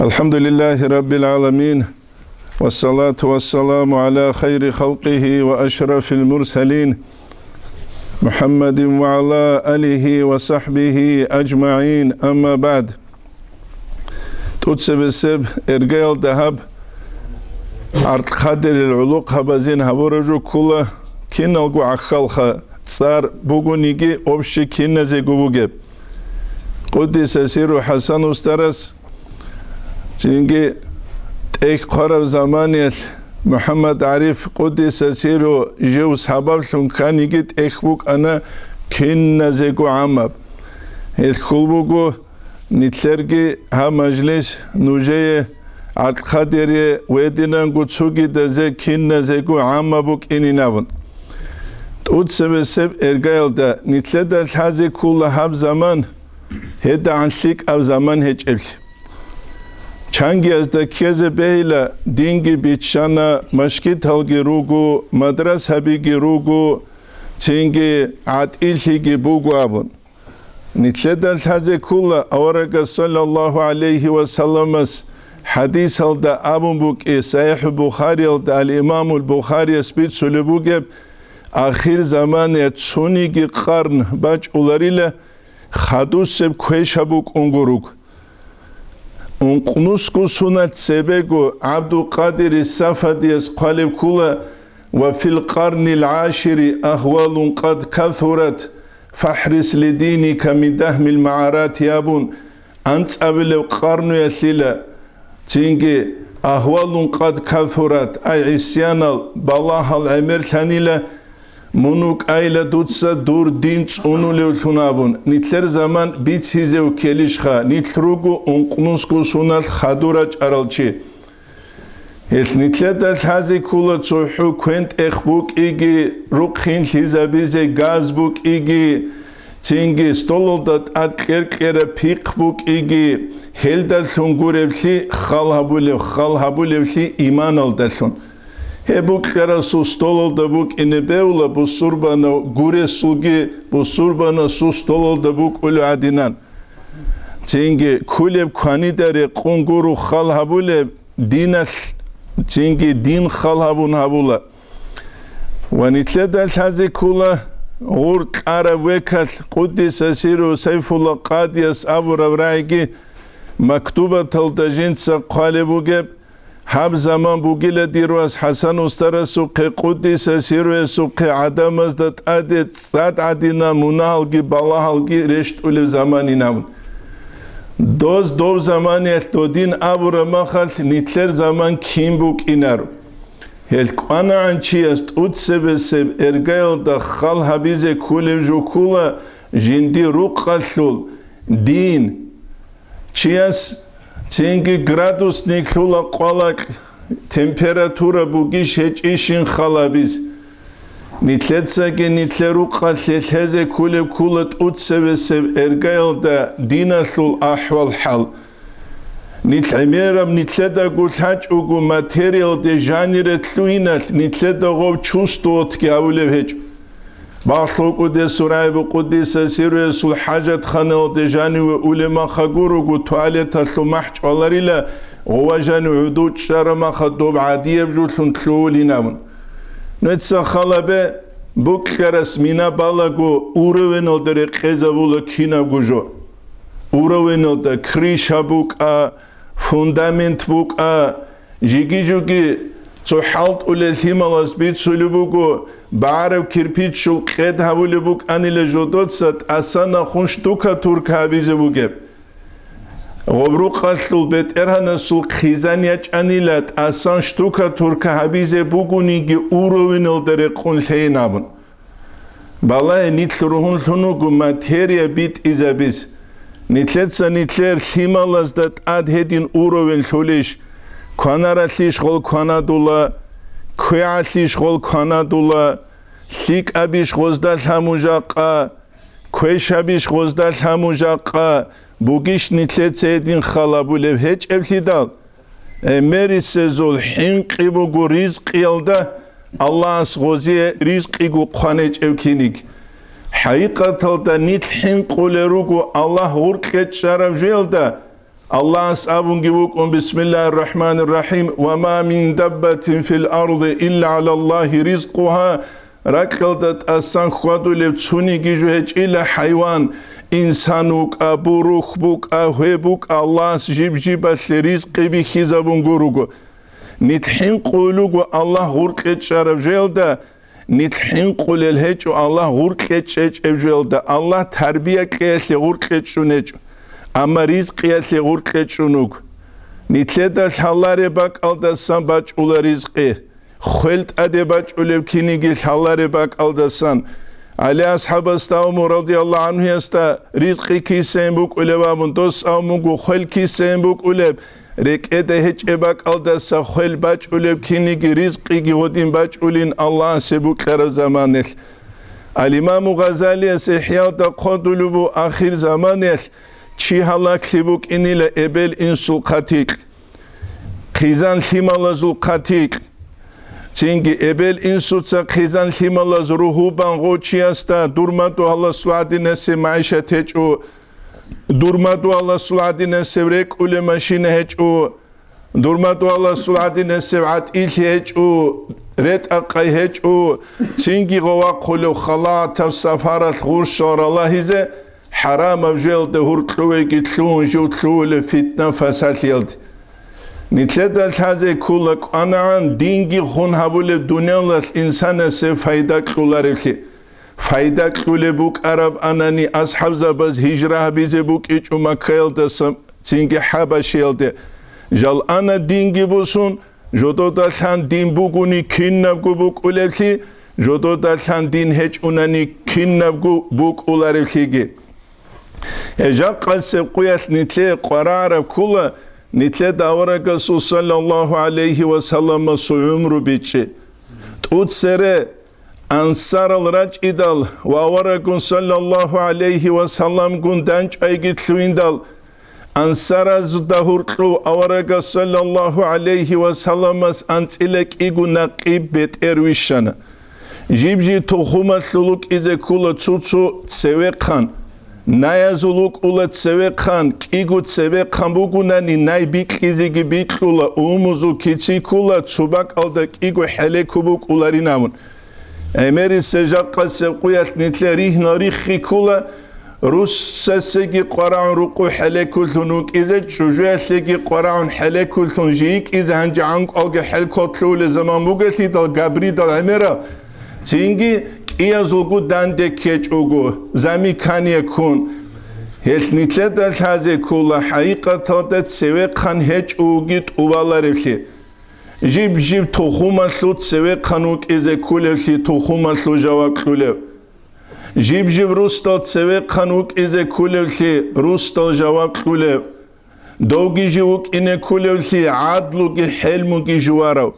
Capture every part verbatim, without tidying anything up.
الحمد لله رب العالمين، والصلاة والسلام على خير خلقه وأشرف المرسلين، محمد وعلى آله وصحبه أجمعين، أما بعد. ТӀуцебесеб эргаялда гьаб гӀаркьхъадерил гӀулухъ гьабазин гьабураб жо ккула, киналго гӀахьалха, цӀар бугониги, общий киназего бугеб. Къуддиса сирру ХӀасан устарас цинги тӀехь хъвараб заманиялъ МухӀаммад ГӀариф, къуддиса сирру, жив сабаблъун кканиги тӀехь букӀана киназего гӀамаб. Гьелъул буго, нилъерги гьаб мажлис нужее гӀаркьхъадере ва гьединанго цогидазе киназего гӀамаб букӀинин абун. ТӀуцебесеб эргаялда нилъеда лъазе ккула гьаб заман, гьедагӀан лъикӀаб заман гьечӀеблъи. Чангиязда ккезе бегьила, динги биччана, машгиталги руго, мадрасабиги руго, цинги гӀатӀилъиги буго абун. Нилъеда лъазе ккула аварагас саллаллагьу гӀалайгьи ва салламас хӀадисалда абун букӀи, СахӀихӀул Бухариялда ал-Имамул Бухарияс бицулеб бугеб, ахир заманаялъ цониги къарн бачӀуларила, хадусеб квешаб букӀунго руго. Ункънусго соналъ цебего ГӀабдулкъадири Сафадияс хъвалеб ккула: «Ва фил къарнил гӀашири агьвалун къад касурат, фахӀрис ли диника мин дагьмил магӀарати», – абун, анцӀабилеб къарнуялъила, цинги агьвалун къад касурат, ай гӀисянал, балагьал гӀемерлъанила, мун вукӀайила дуца дур дин цӀунулевлъун абун, нилъер заман бицизев ккелищха, нилъ руго ункънусго соналъ хадур рачӀарал чи. Гьелъ нилъеда лъазе ккула цохӀо квен-тӀех букӀиги, рухъинлъизабизе газ букӀиги, цинги столалда тӀад кьер-кьераб пихъ букӀиги, гьелдалъун гуреблъи хал гьабулев, хал гьабулевлъи иманалдалъун. Гьеб букӀарасул столалда букӀине бегьула бусурбанав гуресулги бусурбанасул столалда букӀулев гӀадинан. Цинги кколеб кванида рекъон гуро хал гьабулеб диналъ, цинги дин хал гьабун гьабула. Ва нилъеда лъазе ккула гъур кьараб векалъ къуддиса сирру Сайфулла Къадияс абураб рагӀиги мактубаталда жинца хъвалеб бугеб, гьаб заман бугила дир вас ХӀасан устарасухъе, къуддиса сирруясухъе, гӀадамазда тӀаде цӀад гӀадинан мунагьалги балагьалги рещтӀулев заманин абун. Доз дов заманиялъ додин абураб махалъ нилъер заман кин букӀинаро. Гьел кӀванагӀан чияс тӀуцебесеб эргаялда хал гьабизе кколеб жо ккула жиндир рукъалъул дин. Чияс цинги градусник лъула къвалакь, температура бугищ гьечӀищин хал гьабиз. Нилъецаги нилъер рукъалъе лъезе кколеб ккула тӀуцебесеб эргаялда диналъул ахӀвал-хӀал. Нилъ гӀемераб нилъедаго лъачӀого материалде жанире лъугьиналъ нилъеда гъов чувствоватги гьавулев гьечӀо. Балъукъуде Сурайбу къуддиса сирруясул хӀажатханалде жаниве улеб маха гурого, туалеталъул махӀ чӀваларила, гъова жанив гӀуду чӀараб маха доб гӀадияб жолъун лъугьулин абун. Нуца хал гьабе, букьарас мина балаго уровеналда рекъезабула кинабго жо. Уровеналда крыша букӀа, фундамент букӀа, жиги-жуги цо хӀалтӀулел лъималаз бицулеб буго, багӀараб кирпичул къед гьавулеб букӀанила жодоца тӀасан нахъун штукатурка гьабизе бугеб. Гъоб рукъалъул бетӀергьанасул хъизан ячӀанила тӀасан штукатурка гьабизе бугониги уровеналда рекъон лъейин абун. Балагье, нилъ ругьунлъун вуго материя битӀизабиз. Нилъеца нилъер лъималазда тӀад гьедин уровень лъулищ? Кванаралъищ гъол кванадула, квегӀалъищ гъол кванадула, лъикӀабищ гъозда лъамужакъа, квешабищ гъозда лъамужакъа, бугищ нилъеца гьедин хал гьабулеб гьечӀеблъидал? Э, мерисезул хӀинкъи буго ризкъиялда, Аллагьас гъозие ризкъиго хъванечӀев киниг. ХӀакъикъаталда нилъ хӀинкъулел руго Аллагь гъоркье чӀараб жоялда, Аллагьас абунги вукӀун: «Бисмиллагьир рахӀманир рахӀим. Ва ма мин даббатин фил арди илла гӀалаллагьи ризкъугьа». Ракьалда тӀасан хьвадулев цониги жо гьечӀила хӀайван, инсан вукӀа, бурухь букӀа, гьве букӀа, Аллагьас жиб-жибалъе ризкъи бихьизабун гуруго. Нилъ хӀинкъулел руго Аллагь гъуркье чӀараб жоялда, нилъ хӀинкъулел гьечӀо Аллагь гъуркье чӀечӀеб жоялда, Аллагь тарбия кьеялъе гъуркье чӀун гьечӀо, амма ризкъиялъе гъуркье чӀун вуго. Нилъеда лъалареб бакӀалдасан бачӀула ризкъи, хвел тӀаде бачӀулеб киниги лъалареб бакӀалдасан. ГӀали асхӀабасда абун, радияллагьу гӀанхуясда, ризкъи кисайин букӀулеб абун, дос абун буго хвел кисайин букӀулеб. РекӀеде гьечӀеб бакӀалдаса хвел бачӀулеб киниги ризкъиги гьодин бачӀулин Аллагьасе букьараб заманалъ. Ал-Имаму Гъазалияс ИхӀяда хъвадулеб буго ахир заманалъ чи гьалаглъи букӀинила эбел-инсул хъатикь, хъизан-лъималазул хъатикь. Цинги эбел-инсуца хъизан-лъималаз ругьу бан гъов чиясда дур мадугьаласул гӀадинасеб магӀишат гьечӀо, дур мадугьаласул гӀадинасеб рекӀулеб машина гьечӀо, дур мадугьаласул гӀадинасеб гӀатӀилъи гьечӀо, ретӀа-къай гьечӀо, цинги гъов вахъулев халатаб сапаралъ гъурщал ралагьизе, хӀарамаб жоялде гьуркьувеги лъугьун жив лъугьулев фитна-фасалъиялде. Нилъеда лъазе ккола кӀванагӀан динги хун гьабулеб дуниялалъ инсанасе пайда кьоларевлъи. Пайда кьолеб букӀарабани асхӀабзабаз гьижра гьабизе букӀинчӀо Маккаялдаса цинги ХӀабашиялде. Жал ана динги босун, жододалъан дин бугони кинабго букӀулевлъи, жододалъан дин гьечӀунани кинабго букӀуларевлъиги. Гьеб жакъасеб къуялъ нилъее къваригӀараб ккола нилъеда аварагасул саллаллагьу гӀалайгьи ва салламасул гӀумру бичӀчӀи. ТӀуцере ансарал рачӀидал ва авараггун саллаллагьу гӀалайгьи ва салламгун данчӀвайги лъугьиндал, ансаразда гьуркьув аварагас саллаллагьу гӀалайгьи ва салламас анцӀила кӀиго накъиб бетӀер вищана. Жиб-жиб тухумалъул вукӀизе ккола цо-цо цевехъан, наязул вукӀула цевехъан, кӀиго цевехъан бугунани, най бикьизеги бикьула, умумузул кици ккула, цо бакӀалда кӀиго хӀалеко букӀуларин абун. ГӀемерисеб жакъасеб къуялъ нилъер ригьнал риххи ккула, русасеги къварагӀун рукъу хӀалекуллъун вукӀизе, чӀужуялъеги къварагӀун хӀалекуллъун жийикӀизе, гьанже гӀанкӀуялги хӀалколъулеб заман бугелъидал, габридал гӀемерал, цинги кӀиязулго данде ккечӀого, замикание ккун. Гьелъ нилъеда лъазе ккола хӀакъикъаталда цевехъан гьечӀоги тӀубаларевлъи. Жиб-жиб тухумалъул цевехъан вукӀизе кколевлъи тухумалъул жаваб кьулев. Жиб-жиб русдал цевехъан вукӀизе кколевлъи русдал жаваб кьулев. Довги жив вукӀине кколевлъи гӀадлуги хӀелмуги жуварав.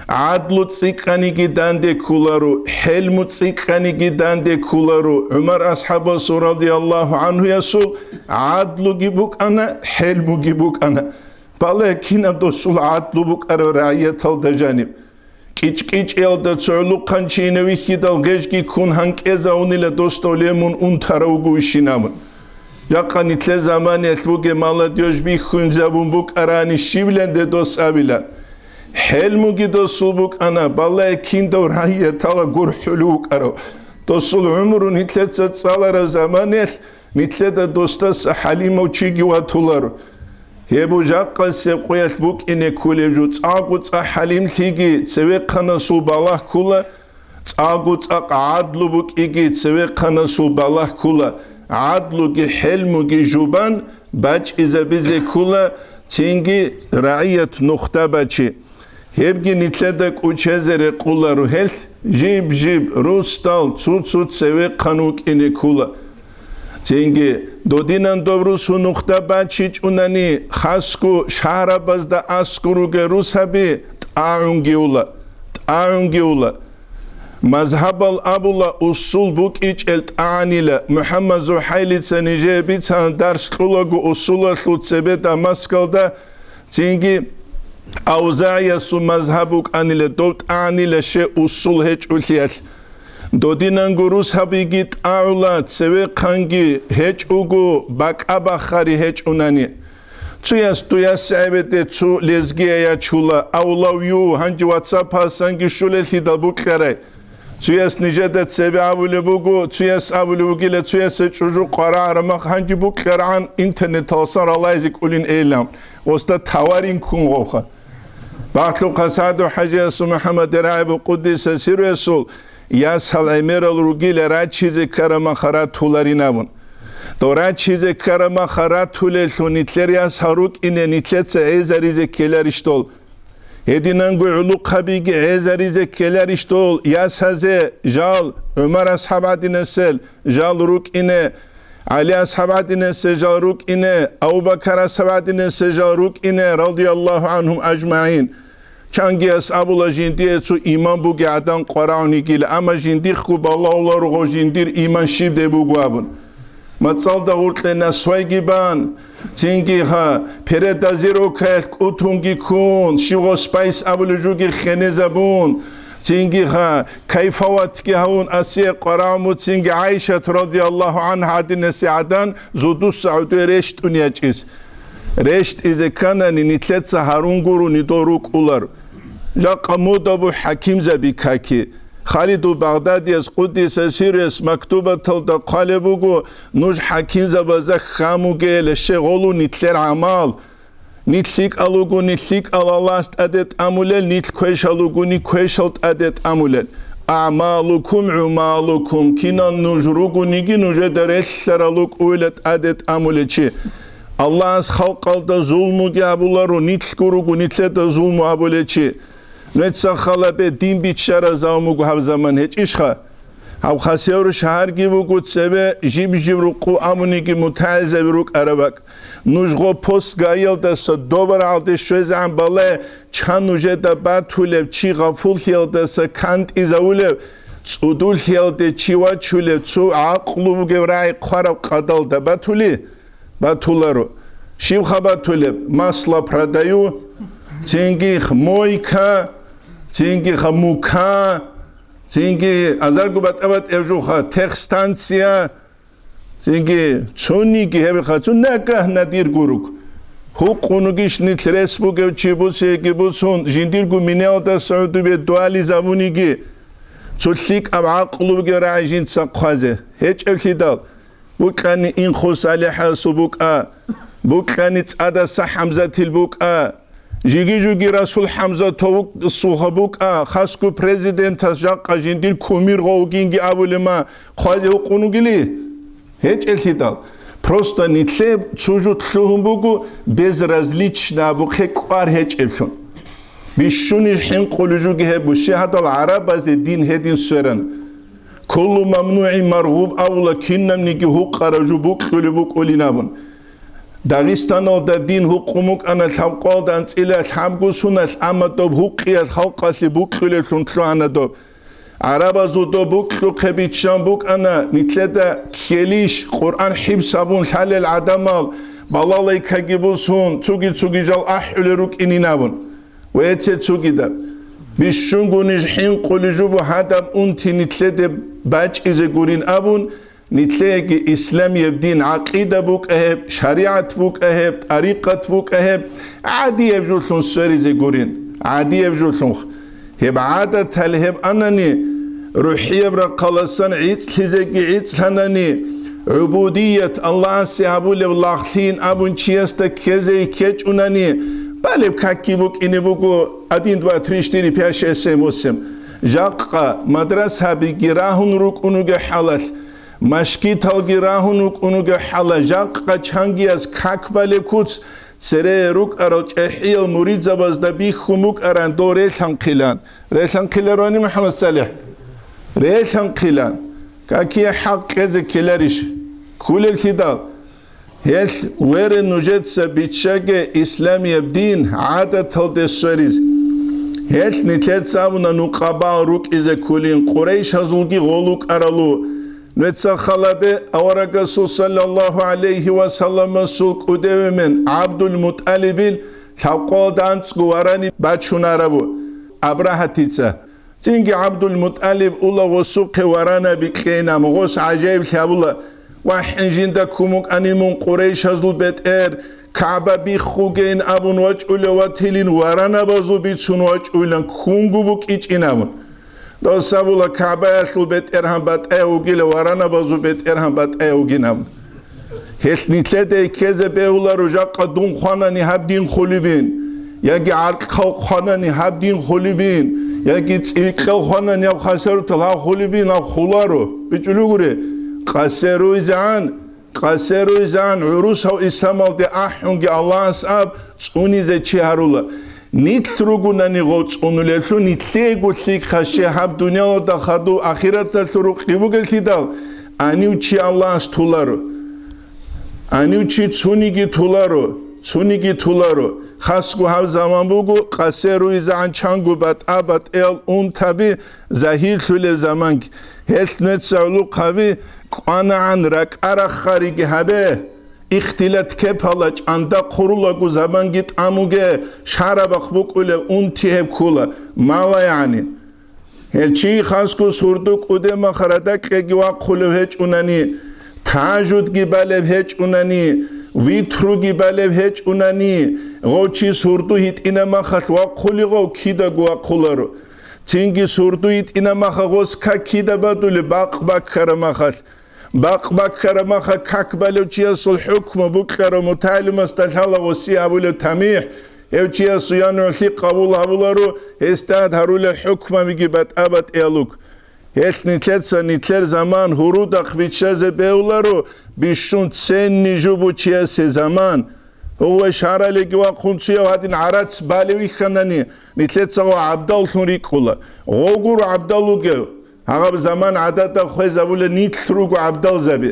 ГӀадлу цӀикӀкӀаниги данде кколаро, хӀелму цӀикӀкӀаниги данде кколаро. ГӀумар асхӀабасул радияллагьу гӀанхуясул гӀадлуги букӀана, хӀелмуги букӀана. Бале, кинаб досул гӀадлу букӀараб рагӀияталда жаниб. КӀичӀ-кӀичӀиялда цо гӀолохъанчи ине вихьидал гъежги ккун гьанкӀезавунила досда лемун унтарав вугевищин абун. Жакъа нилъер заманиялъ бугеб молодёжь бихьунзабун букӀарани щивленде дос абила. ХӀелмуги досул букӀана, балай киндав рагӀиятала гурхӀулев вукӀарав. Досул гӀумру нилъеца цӀалараб заманиялъ нилъеда досдаса хӀалимав чиги ватуларо. Гьеб жакъасеб къуялъ букӀине кколеб жо цӀакъго цӀакъ хӀалимлъиги цевехъанасул балагь ккола, цӀакъго цӀакъ гӀадлу букӀиги цевехъанасул балагь ккола, гӀадлуги хӀелмуги жубан бачӀизабизе ккола, цинги рагӀият нухда бачи. Гьебги нилъеда кӀучезе рекъоларо гьелъ, жиб-жиб русдал цо-цо цевехъан вукӀине ккола. Цинги додинан доб русу нухда бачичӀунани, хасго шагьарабазда аскӀор ругел русаби тӀагӀунги ула, тӀагӀунги ула. Мазгьабал абула, усул букӀичӀел тӀагӀанила. МухӀаммад ЗухӀайлица нижее бицана дарс кьулаго усулалъул цебе Дамаскалда, цинги АвзагӀиясул мазгьаб букӀанила, доб тӀагӀанила щай усул гьечӀолъиялъ. Додинанго русабиги тӀагӀула, цевехъанги гьечӀого, бакӀа-бахари гьечӀунани. Цуяс дуяс гӀебеде цу лезгия ячула, I love you, гьанже WhatsApp-асанги щулелъидал букьарай. Цуяс нижеда цебе абулеб буго, цуяс абулеб бугила, цуяса чӀужу къварагӀарамах гьанже букьарагӀан интернеталсан ралайзе кӀулин эйлан. Оста таварин ккун гъовха. Бахлъухъа СагӀду ХӀажиясул МухӀаммад Рагьиб Къуддиса сирруясул ясал гӀемерал ругила рачизе ккарамаха ратуларин абун. Дов рачизе ккарамаха ратулелъул нилъер ясал рукӀине нилъеца гӀезаризе ккеларищ дол? Гьединанго гӀулухъабиги гӀезаризе ккеларищ дол ясазе, жал ГӀумар асхӀаб гӀадинасел жал рукӀине, ГӀали асхӀаб гӀадинасел жал рукӀине, Абу-Бакар асхӀаб гӀадинасел жал рукӀине, радияллагьу гӀанхум ажмагӀин. Чангияс абула жиндие цо иман бугей гӀадан къварагӀун йигила, амма жиндихъго балагьуларо гъо жиндир иман щиб де буго абун. МацӀалда гъуркье насвайги бан, цинги гьа, передозировкаялъ кӀутунги ккун, щиб гъо спайс абулеб жуги хенезабун, цинги гьа, кайфаватги гьавун, Асия къварагӀму цинги ГӀайшат радияллагьу гӀанхӀа гӀадинасе гӀадан зудуса гӀодой рещтӀун ячӀис. РещтӀизе кканани, нилъеца гьарун гурони дол рукӀулар. Жакъа модабу хӀакимзаби каки. Халидул Багъдадияс, къуддиса сирруяс, мактубаталда хъвалеб буго, нуж хӀакимзабазда хьамугейила щегъолу нилъер гӀамал. Нилъ лъикӀал ругони лъикӀал Аллагьас тӀаде тӀамулел, нилъ квешал ругони квешал тӀаде тӀамулел. АгӀмалукум гӀумалукум, кинал нуж ругониги нужеда релълъарал рукӀуйла тӀаде тӀамулечи. Аллагьас халкъалда зулмуги гьабуларо, нилъго руго нилъеда зулму гьабулечи. Нуца халабе дин биччаразавун буго гьаб заман гьечӀищха? Гьаб Хасавюрт шагьарги буго цебе жиб-жиб рукъу абуниги мутагӀилзаби рукӀараб бакӀ. Нуж гъо пост ГАИялдаса добаралде щвезегӀан балай, чан нужеда батулеб, чи гъафуллъиялдаса кантӀизавулев, цӀудуллъиялде чи вачулев, цо гӀакълу бугев рагӀи хъвараб къадалда батули? Батуларо. Щибха батулеб? Масло продаю, цинги мойка, цинги мука, цинги азарго батӀа-батӀияб жуха, техстанция, цинги цониги гьебиха, цо нагагь надир гуруг. Гьукъунугищ нилъ рес бугев чи бусеги бусун, жиндирго минаялдаса гӀодобе дуализабуниги, цо лъикӀаб гӀакълу бугев рагӀи жинца хъвазе. ГьечӀеблъидал, букьани Инхо СалихӀасул букӀа, букьани ЦӀадаса ХӀамзатил букӀа, жиги-жуги Расул ХӀамзатовсулха букӀа, хасго президентас жакъа жиндир кумир гъовгинги абулема хъвазе гьукъун вугили? ГьечӀелъидал, просто нилъе цо жо лъугьун буго безразлично абухъе кӀвар гьечӀеблъун. Бищунищ хӀинкъулеб жуги гьеб, щай гьадал гӀарабазе дин гьедин сверан. Куллу мамнугӀин маргъуб абула, кинабниги гьукъараб жо букьулеб букӀулин абун. Дагъистаналда дин гьукъун букӀана лъабкъоялда анцӀила лъабго суналъ, амма доб гьукъиялъ халкъалъе букьулеблъун лъугьана доб. ГӀарабазул доб букьухъе биччан букӀана, нилъеда ккелищ, Къуръан хӀифз гьабун лъалел гӀадамал, балалайкаги бусун, цуги-цуги жал ахӀулел рукӀинин абун. Ва эце цугидаб, бищунгунищ хӀинкъулеб жо буго гьадаб унти нилъеде бачӀизе гурин абун, нилъееги исламияб дин гӀакъида букӀа гьеб, шаригӀат букӀа гьеб, тӀарикъат букӀа гьеб, гӀадияб жолъун сверизе гурин, гӀадияб жолъунх. Гьеб гӀадатал гьеб анани, рухӀияб рахъаласан гӀицӀлъизеги гӀицӀлъанани, гӀубудият, Аллагьасе гьабулеб лагълъин абун чиясда ккезе ккечӀунани, балеб какги букӀине буго: один, два, три, четыре, пять, шесть, семь, восемь. Жакъа мадрасабиги рагьун рукӀунуге хӀалалъ, машгиталги рагьун рукӀунуге хӀала, жакъа чангияз как балеб куц цере рукӀарал чӀехӀиял муридзабазда бихьун букӀаран дол релъанхъилан. Релъанхъиларони, МухӀаммад СалихӀ? Релъанхъилан. Какие хӀакъ кьезе ккеларищ? Кколеллъидал. Гьелъ вере нужеца биччаге исламияб дин гӀадаталде свериз. Гьелъ нилъеца абуна нукъабал рукӀизе кколин, къурайшазулги гъол вукӀаралу. Нуца халабе аварагасул саллаллагьу гӀалайгьи ва салламасул кӀудевемен ГӀабдул-МутӀалибил лъабкъоялда анцӀго варани бачунарабу Абрагьатица. Цинги ГӀабдул-МутӀалиб ула гъосухъе варанаби кьейна, гъос гӀажаиблъи гьабула: «ВахӀин, жинда ккун букӀани мун къурайшазул бетӀер, КагӀба биххугейин абун вачӀулев ватилин, варанабазул бицун вачӀуйилан ккунго букӀичӀин абун. Дос абула, КагӀбаялъул бетӀергьан батӀаяб вугила, варанабазул бетӀергьан батӀаяб вугин абун. Гьелъ нилъеда ккезе бегьуларо, жакъа дун хванани гьаб дин хулебин, яги гӀаркьал хванани гьаб дин хулебин, яги цӀикӀкӀал хванани гьаб хасарутал гьаб хулебин, гьаб хуларо. БичӀулугури, къасеруйзегӀан, къасеруйзегӀан гӀурусав исламалде ахӀунги Аллагьас аб цӀунизе чи гьарула. Нилъ ругунани гъов цӀунулелъул, нилъего лъикӀ хъаше гьаб дуниялалда хадув ахираталъул рукъи бугелъидал, гьанив чи Аллагьас туларо. Гьанив чи цуниги туларо, цуниги туларо. Хасго гьаб заман буго, къасе руйзегӀан чанго батӀа-батӀиял унтаби загьирлъулел заманги. Гьелъ нуца гӀулухъаби кӀванагӀан ракӀа-рахариги гьабе. Ихтилат кепала чӀанда хъурулаго заманги тӀамуге, шарабахъ букӀулев унти гьеб ккула, мала, яни. Гьел чи хасго сурду кӀудемаха радакьеги вахъулев гьечӀунани, тажудги балеб гьечӀунани, витруги балеб гьечӀунани, гъов чи сурду гьитӀинамахалъ вахъулигъав кидаго вахъуларо. Цинги сурду гьитӀинамаха гъос как кида бадулеб бакъ баккарамахалъ. Бакъ баккарамаха как балев чиясул хӀукму букьарав мутагӀалимасда лъала гъоси гьабулеб тамихӀ, гьев чиясул я нугӀлъи къабул гьабуларо, гьесда гьарулел хӀукмабиги батӀа-батӀиялуг. Гьелъ нилъеца нилъер заман гьурудахъ биччазе бегьуларо, бищун ценни жубу чиясе заман. Гьугьвай шаралиги вахъун цуяв гьадин гӀарац балев вихьанани, нилъеца гъо гӀабдаллъун рикӀкӀула. Гъогуро гӀабдал вугев. Гьаб заман гӀадада хвезабула нилъ руго гӀабдалзаби.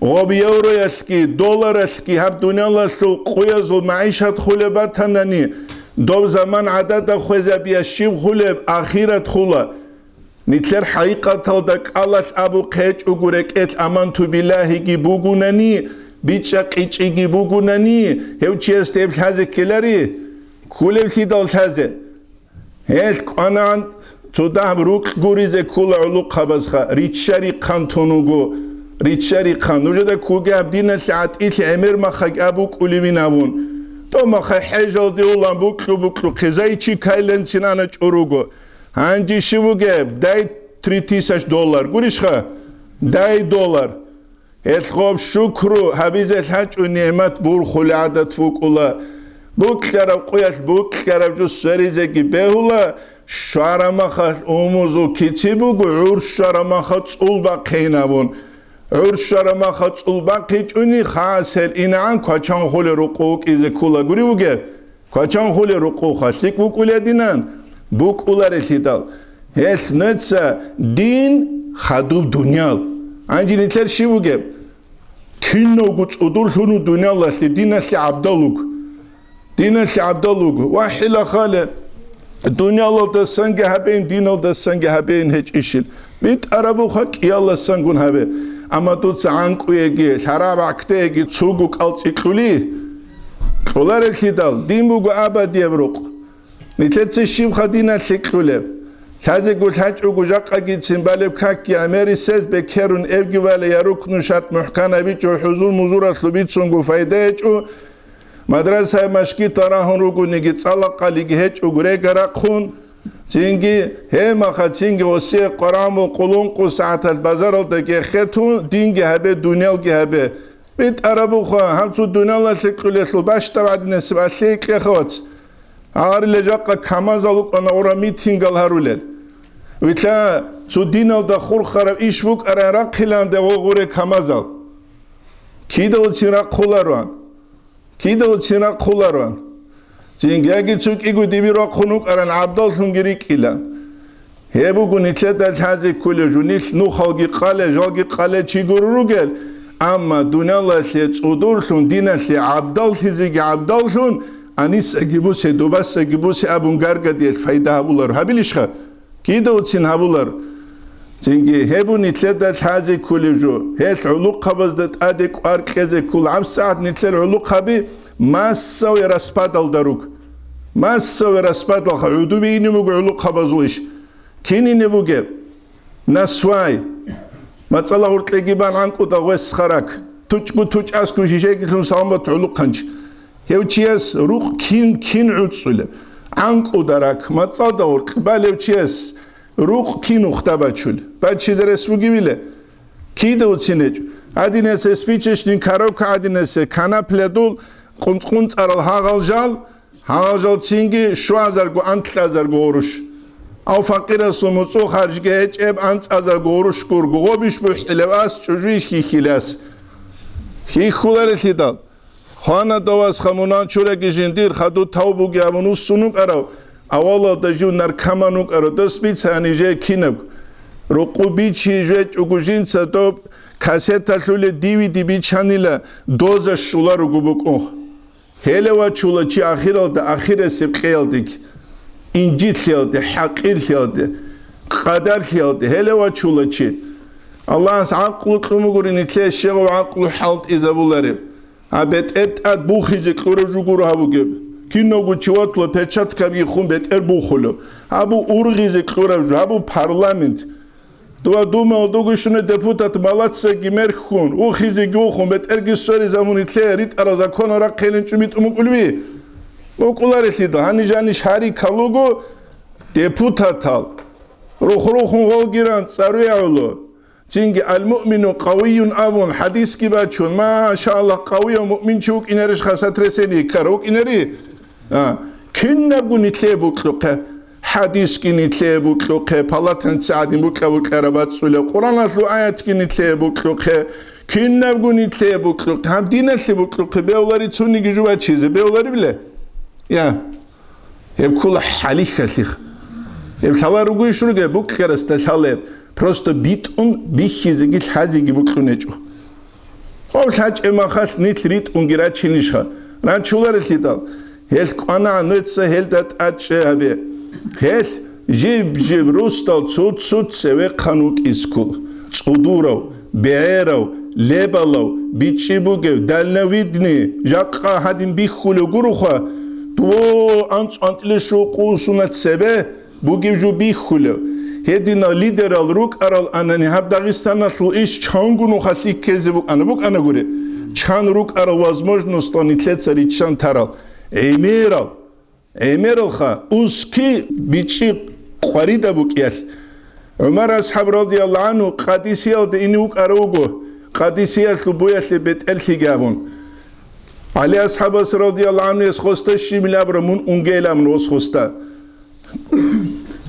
Гъоб евроялъги, долларалъги гьаб дуниялалъул къуязул магӀишат хулеб батанани, доб заман гӀадада хвезабия щиб хулеб, ахират хула. Нилъер хӀакъикъаталда кӀалалъ абухъ гьечӀого рекӀелъ аманту билагьиги бугунани, бичӀа-къичӀиги бугунани, гьев чиясда гьеб лъазе ккелари? Ккулевлъидал лъазе. Гьелъ кӀванагӀан цо дагьаб рукь гуризе ккула гӀулухъабазха, ричча-рихъан тун вуго, ричча-рихъан. Нужеда ккуги гьаб диналъе гӀатӀилъи гӀемер махаги аб букӀулевин абун. Томаха хӀежалде улан букьу-букьу хъизайчи кайленцин ана чӀур руго. Гьанже щиб бугеб? Дай три тысяч доллар. Гурищха? Дай доллар. Гьелъ гъоб шукру гьабизе лъачӀо, нигӀмат бурхули гӀадат букӀула. Букьараб къуялъ букьараб жо сверизеги бегьула, щварамахалъ умузул кици буго, гӀур щварамаха цӀул бахъейин абун. ГӀур щварамаха цӀул бахъичӀуни хасел инагӀан квачан хулел рукъу вукӀизе ккула гури вугеб? Квачан хулел рукъуха лъикӀ букӀулединан, букӀуларелъидал. Гьелъ нуца дин хадуб дуниял. Гьанже нилъер щив вугеб? Кинавго цӀудурлъун ву дуниялалъе, диналъе гӀабдал вуго. Диналъе гӀабдал вуго. Ва хӀила хале, дуниялалдасанги гьабейин, диналдасанги гьабейин гьечӀищил. БитӀарабуха кӀиялдасангун гьабе. Амма дуца гӀанкӀуеги, лъараб гӀакдеги цуго кӀал цӀикьули, кьоларелъидал, дин буго абадияб рукъ. Нилъеца щибха диналъе кьулеб? Лъазего лъачӀого жакъагицин балеб какги гӀемерисез бекерун эбги вала я рукну шарт мухӀкан гьабичӀо, хӀузур-музуралъу бицунго файда гьечӀо, мадрасаяб машгитал рагьун ругониги, цӀалакъалиги гьечӀого рега рахъун, цинги гьемаха, цинги гъосие къварамул къулункъу сагӀаталъ базаралда гехетун, динги гьабе, дуниялги гьабе. БитӀарабуха, гьанцӀу дуниялалъе кьулелъул бащдаб гӀадинасеб алъей кьеха, вац. Гьариле жакъа камазал вукӀана гъура митингал гьарулел. Вилъа цо диналда хурхараб иш букӀарай рахъиланде гъо гъуре камазал. Кидалцин рахъулароан. Кидалцин рахъулароан. Цинги яги цо кӀиго диби рахъун вукӀаран гӀабдаллъунги рикӀкӀила. Гьеб буго нилъеда лъазе кколев жо, нилъ нухалги къале, жалги къале чи гуро ругел, амма дуниялалъе цӀудурлъун, диналъе гӀабдаллъизеги гӀабдаллъун, анисаги бусе, дубасаги бусе абун гаргадиялъ файда гьабулар гьабилищха? Кидавцин гьабулар. Цинги гьеб бу нилъеда лъазе кколев жо. Гьелъ гӀулухъабазда тӀаде кӀвар кьезе ккола. ГьабсагӀат нилъер гӀулухъаби массаве распадалда руг. Массаве распадалха гӀудубе ине буго гӀулухъабазул иш. Кинине бугеб? Насвай. МацӀала гъуркьеги бан гӀанкӀуда гъвес харак. ТучӀгу тучӀасгу жижегилъун саламат гӀулухъанч. Гьев чияс рукъ кин, кин гӀуцӀцӀулеб? ГӀанкӀуда рак, мацӀалда гъоркь балев чияс рукъ кин ухда бачулеб? Бачизе рес бугебила? Кида уцин гьечӀо. Гьадинаса спичечный коробка, гьадинаса канаплъадул къунцӀ-къунцӀарал гьагъал жал, гьагъал жал цинги щуазарго, анлъазарго гъурущ. Ав факъирасул муцӀул харжги гьечӀеб анцӀазарго гъурущ гурго, гъобищ бухӀилев ас, чӀужуй хьихьилас. Хьихьуларелъидал. Хвана довас хамунан чураги жиндир, хаду тав буги абун уссун вукӀарав, авалалда жив наркоман вукӀарав, дос бицани жей кинаб. Рукъу бичи жечӀого жинца доб кассеталъуле дивиди бичанила доза щуларуго букӀун. Гьеле вачула чи ахиралда ахирасеб кьеялдеги, инжитлъиялде, хӀакъирлъиялде, къадарлъиялде, гьеле вачула чи. Аллагьас гӀакълу кьун бугурин, нилъее щегъав гӀакълу хӀалтӀизабулареб. А бетӀер тӀад бухизе кьурав жо гуро гьабугеб. Кинавго чи ватула перчаткаби хун бетӀер бухулев. Гьабу ургъизе кьурав жо, гьабу парламент. Дова Думаялда вугищуна депутат малацаги мерхьун, ухизеги ухун, бетӀерги ссоризабун, итлъе ритӀарал законал рахъинин чӀумитӀун букӀулви? БукӀуларелъидал, гьаниж-гьаниж гьари калуго депутатал. Рухрухун гъолгиран цӀаруягӀуло. Цинги «Ал-муъмину къавийюн» абун, хӀадисги бачун, машаллагь, къавияв муъминчи вукӀинарищха сотрясение ккара вукӀинари? А, кинабго нитлъе букьухъе, хӀадисги нитлъе букьухъе, палатанца гӀадин букьа-букьара бацӀцӀулеб, Къуръаналъул аятги нитлъе букьухъе, кинабго нитлъе букьухъе, гьаб диналъе букьухъе, бевлари цониги жубачизе, бевлариб ле? Я. Гьеб ккола хӀалихьалъих. Гьеб лъала ругойищ ругеб, букьарасда лъалеб, просто битӀун бихьизеги лъазеги букьун гьечӀо. Гьав лъачӀеб махалъ нилъ ритӀунги рачинищха? Рачуларелъидал, гьелъ кӀванагӀан нуеца гьелда тӀадчӀей гьабе. Гьелъ жиб-жиб русдал цуд-цуд цевехъан вукӀискул, цӀудурав, бегӀерав, лебалав, бичӀчӀи бугев, дальновидный, жакъа гьадин бихьулев гуроха, дуо анцӀ-анцӀила щукъу усуна цебе, бугев жо бихьулев. Гьединал лидерал рукӀарал анани гьаб Дагъистаналъул иш чанго нухалъ ккезе букӀана, букӀанагури. Чан рукӀарал возможностал нилъеца риччан тарал, гӀемерал, гӀемералха, узки бичӀчӀи къварида букӀиялъ. ГӀумар асхӀаб радияллагьу гӀанхӀу Къадисиялда ине вукӀарав вуго, Къадисиялъул буялъе бетӀерлъиги абун. ГӀали асхӀабас радияллагьу гӀанхӀуяс хосда щибил абура, мун унгейилан гъос хосда.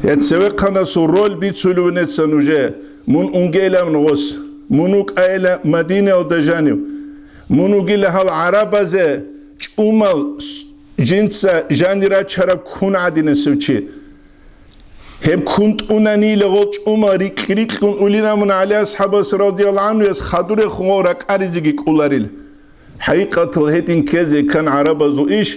Гьеб цевехъанасул роль бицулев нецан уже, мун унгейилан гъос, мун вукӀайила Мадинаялда жанив, мун вугила гьал гӀарабазе чӀумал с-, жинца жанир рачараб ккун гӀадинасев чи. Гьеб ккун тӀунанила гъол чӀумал рикь-рикьун улинамун ГӀали асхӀабас радияллагьу гӀанхӀуяс хадурехун гъол ракӀаризеги кӀоларил. ХӀакъикъатал гьедин ккезе ккан гӀарабазул иш,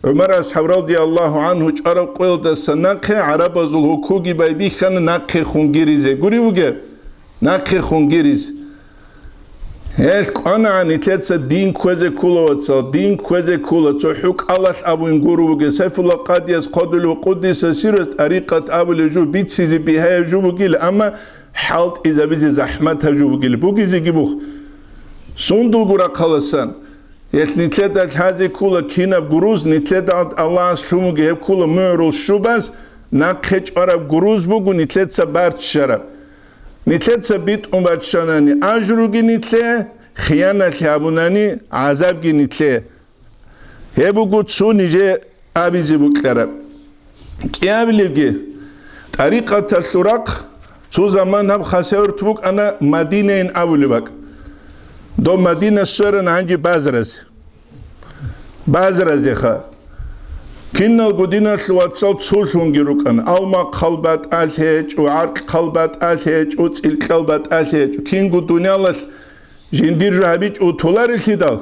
ГӀумар асхӀаб радияллагьу гӀанхӀу чӀвараб къоялдаса нахъе гӀарабазул гьукуги байбихьана нахъе хунгиризе. Гури вугеб? Нахъе хунгириз. Гьелъ кӀванагӀан нилъеца дин кквезе ккола, вацал, дин кквезе ккола. Цо хӀукӀалалъ абун гуро вугеб, Сайфулла Къадияс хъодулев къуддиса сиррус тӀарикъат абулеб жо бицизе бигьаяб жо бугила, амма хӀалтӀизабизе захӀматаб жо бугила, бугезеги бух. Сундулго рахъаласан, гьелъ нилъеда лъазе ккола кинаб гуруз, нилъеда Аллагьас лъун вугеб гьеб ккола мугӀрул щубаз, нахъе чӀвараб гуруз буго нилъеца барччараб. Нилъеца битӀун баччанани ажруги нилъе, хияналъи гьабунани гӀазабги нилъе. Гьеб буго цо нижее абизе букӀараб. КӀиабилебги, тӀарикъаталъул рахъ цо заман гьаб Хасавюрт букӀана Мадинайин абулеб бакӀ. Доб Мадина сверана гьанже базразе. Базразеха. Киналго диналъул вацал цолъунги рукӀана. Алмахъал батӀалъи гьечӀо, гӀаркьал батӀалъи гьечӀо, цӀилкьал батӀалъи гьечӀо. Кинго дуниялалъ жиндир жо гьабичӀо толарелъидал,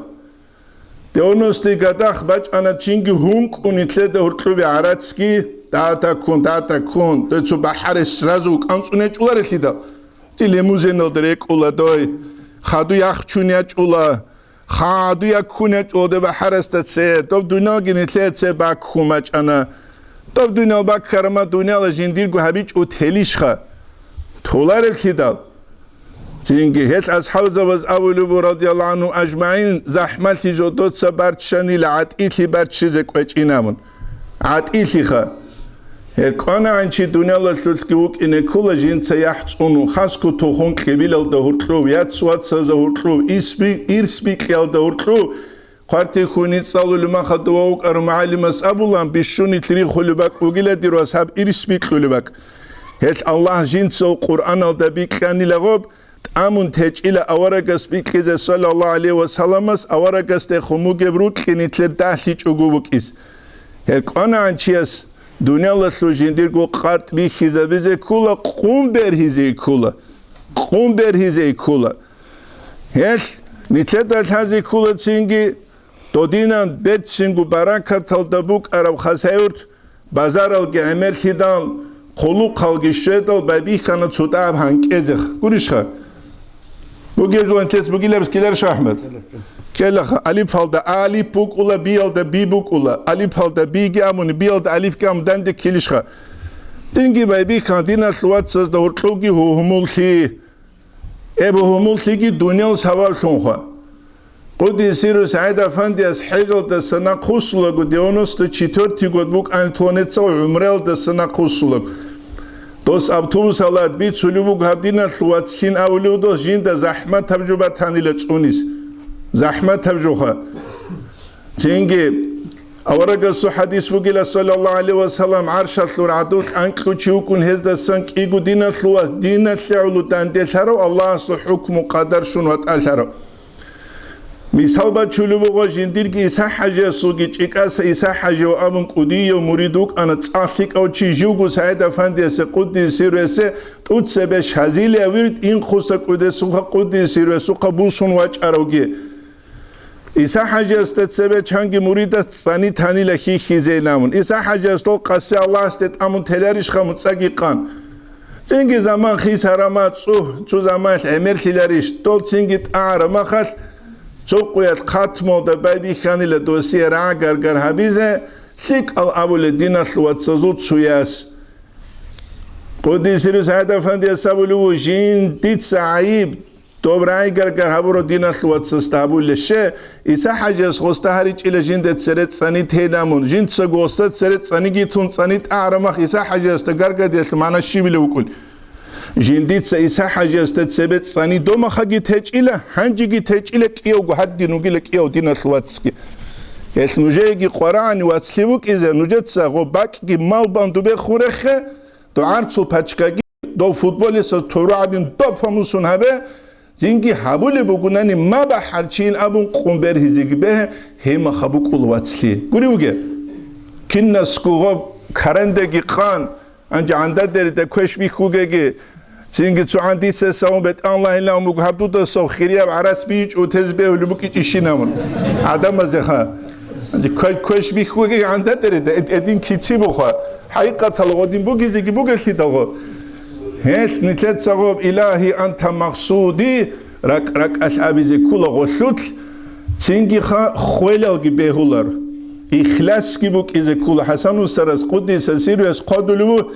девяностый годах бачӀана чинги гьункӀун нилъеда гьоркьобе гӀарацги, датаккун, датаккун, дой цо бахӀарес сразу кӀанцӀун гьечӀоларелъидал. Ти лимузиналда рекӀула дой, хаду яхчун ячӀула, хаду яккун ячӀула дой бахӀарасда це, доб дуниялги нилъее це баккун бачӀана. Доб дуниял баккарама дунияла жиндирго гьабичӀо телищха? Толарелъидал. Цинги гьел асхӀабзабаз абулеб буго, радияллагьу гӀангьум ажмагӀин, захӀмалъи жодоца барччанила, гӀатӀилъи барччизе кӀвечӀин абун. ГӀатӀилъиха. Гьел кӀванагӀан чи дуниялалъулъги вукӀине ккола жинца яхӀ цӀунун, хасго тухум кьибилалда гьоркьов, яц-вацазда гьоркьов, ирс би-, ирс бикьиялда гьоркьов, хъвартихьун цӀалулеб мехалда вукӀарав мугӀалимас абулаан, бищунилъ рихулеб бакӀ бугила дир вас гьаб ирс бикьулеб бакӀ. Гьел Аллагь жинцав Къуръаналда бикьанила гъоб, тӀамун течӀила аварагас бикьизе, саллаллагьу гӀалайгьи ва салламас, аварагасдехун бугеб рукьи нилъер дагьлъичӀого букӀиз. Гьел кӀванагӀан чияс дуниялалъул жиндирго къартӀ бихьизабизе ккола, къун бергьизе ккола, къун бергьизе ккола. Гьел нилъеда лъазе ккола цинги, додинан берцинго баракаталда букӀараб Хасавюрт, базаралги гӀемерлъидал, хъулухъалги щведал байбихьана цо тӀагӀаб гьанкӀезех. Гурищха? Бугеб жолантес бугилаб ккеларищ, АхӀмад? Ккелаха, алифалда алиф букӀула, биялда би букӀула, алифалда биги амуни, биялда алифги амун данде ккелищха? Цинги байбихьана диналъул вацазда гьоркьовги гьугьумуллъи. Эб гьумуллъиги дуниял сабаблъунха. Къуддиса сирругьу СагӀид Афандияс хӀежалдаса нахъвуссулаго, девяносто четвёртый год букӀанилан гьаниб гӀумраялдаса нахъвуссулаго. Дос автобусалда бицулеб буго гьаб диналъул вацлъин абулев дос, жинда захӀматаб жо батанила цӀунис. ЗахӀматаб жоха. Цинги аварагасул хӀадис бугила, саллаллагьу гӀалайгьи ва саллам, гӀаршалъул рагӀдулъ анкьучи вукӀун, гьездасан кӀиго диналъул вас диналъе гӀоло данделъарав, Аллагьасул хӀукму-къадар щун ватӀалъарав. Мисал бачулеб буго, жиндирги ИсахӀажиясулги чӀикӀаса ИсахӀажияв абун кӀудияв мурид вукӀана, цӀакъ лъикӀав чи, живго СагӀид Афандиясе, къуддиса сирругьу, тӀуцебе щазилияб вирд инхъуса кӀудесухъа, къуддиса сирругьу, бусун вачӀаравги. ИсахӀажиясда цебе чанги муридас цӀани танила хьихьизейилан абун. ИсахӀажияс дол къаси Аллагьасде тӀамун теларищха муцӀаги къан? Цинги заман хисарама цӀу, цо заманалъ гӀемерлъиларищ? Дол цинги тӀагӀараб мехалъ, цо къуялъ хатмалда байбихьанила досие рагӀа-гаргар гьабизе, лъикӀал абулеб диналъул вацазул цояс. Къуддиса сирругьу СагӀид Афандияс абулеб буго, жиндица гӀайиб, доб рагӀа-гаргар гьабурав диналъул вацасда гьабулеб щай? ИсахӀажияс гъосда гьаричӀила жинда цере цӀани тейилан абун, жинцаго гъосда цере цӀаниги тун, цӀани тӀагӀараб мехалъ ИсахӀажиясда гаргадиялъул магӀна щибила вукӀун? Жиндица ИсахӀажиясда цебе цӀани домахаги течӀила, гьанжеги течӀила, кӀиявго гьадин вугила кӀияв диналъул вацги. Гьелъ нужееги къварагӀани вацлъи вукӀизе, нужеца гъо бакӀги мал бан дубехун рехе, догӀарцул пачкаги, дов футболиса туру гӀадин бапа мусун гьабе, цинги гьабулеб бугунани ма бахӀарчийин абун къун бергьизеги бегье, гьеб мехалъ букӀула вацлъи. Гури вуге, кинасго гъоб карандеги къан, анжи гӀандадерида квеш бихьугеги, цинги цо гӀандиса савун бетӀан лагьилан буго гьаб дудасав хирияб гӀарац бийичӀо тез бегьулеб букӀичӀищин абун гӀадамазеха. Кве-, квеш бихьуги гӀандадерида, эд-, эдин кици буха. ХӀакъикъаталда гъодин бугезеги бугелъидалго. Гьелъ нилъеца гъоб, Илагьи, анта макъсуди, ракӀ-ракӀалъ абизе ккола гъолъулъ, цинги ха-, хвелалги бегьулар. Ихласги букӀизе ккола. ХӀасан устарас, къуддиса сирругьу, хъвалеб буго,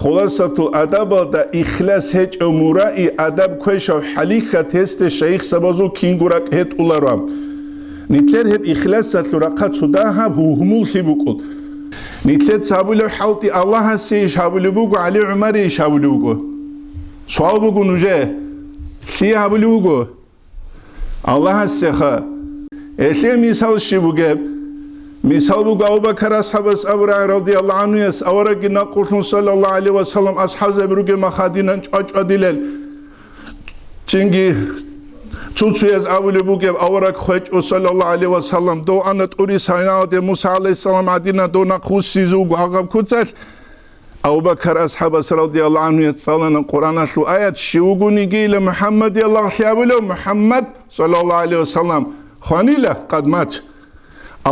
Хуласатул адабалда ихлас гьечӀев мураи адаб квешав хӀалихьат гьесде шайихзабазул кинго ракӀ гьетӀуларо. Нилъер гьеб ихласалъул рахъа цо дагьаб гьугьмуллъи букӀун. Нилъеца гьабулеб хӀалтӀи Аллагьасе иш гьабулеб буго, ГӀали ГӀумарие иш гьабулеб буго? Суал буго нужее: лъие гьабулеб буго? Аллагьасеха. Гьелъие мисал щиб бугеб? Мисал буго Абу-Бакар асхӀабас абураб, радияллагьу гӀангьуяс, аварагги накъулъун, саллаллагьу гӀалайгьи ва саллам, асхӀабзаби ругеб мехалъ динан чӀвачӀвадилел. Цинги цуцуяз абулеб бугеб, авараг хвечӀо, саллаллагьу гӀалайгьи ва саллам, дов ана ТӀури Сайнаалде Муса гӀалайгьиссалам гӀадина, дов нахъвуссизе вуго гьагъаб куцалъ. Абу-Бакар асхӀабас, радияллагьу гӀангьу, цӀалана Къуръаналъул аят: «Щив вугониги ила МухӀаммадие лагълъи абулев, МухӀаммад, саллаллагьу гӀалайгьи ва саллам, хванила, къад мат».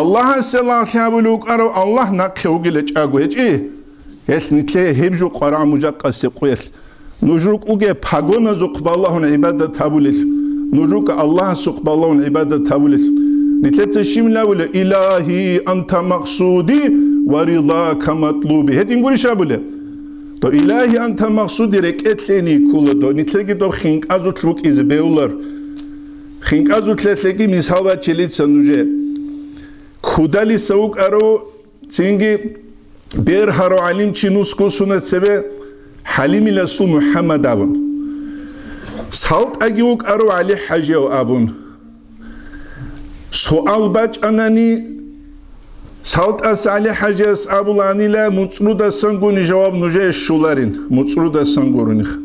Аллагьасе лагълъи абулев вукӀарав Аллагь нахъе вугила чӀаго гьечӀи. Гьелъ нилъее гьеб жо къварагӀа мужахъасе къуялъ. Нуж рукӀуге пагоназухъ балагьун гӀибадат гьабулел. Нуж рукӀа Аллагьасухъ балагьун гӀибадат гьабулел. Нилъеца щиб абулеб: «Илагьи, анта макъсуди ва рилака матлуби». Гьедин гурищ абулеб? Дов илагьи анта макъсуди рекӀелъени ккола дов, нилъеги дов хинкӀазулъ букӀизе бегьулар. ХинкӀазулъелъеги мисал бачилица нужее. Кудалиса вукӀарав, цинги бергьарав гӀалимчи нусго сунат цебе ХӀалимиласул МухӀаммад абун. СалтӀаги вукӀарав ГӀали ХӀажияв абун. Суал бачӀанани, СалтӀас ГӀали ХӀажияс абуланила, муцӀрудасанго жаваб нужее щоларин, муцӀрудасан гурониха.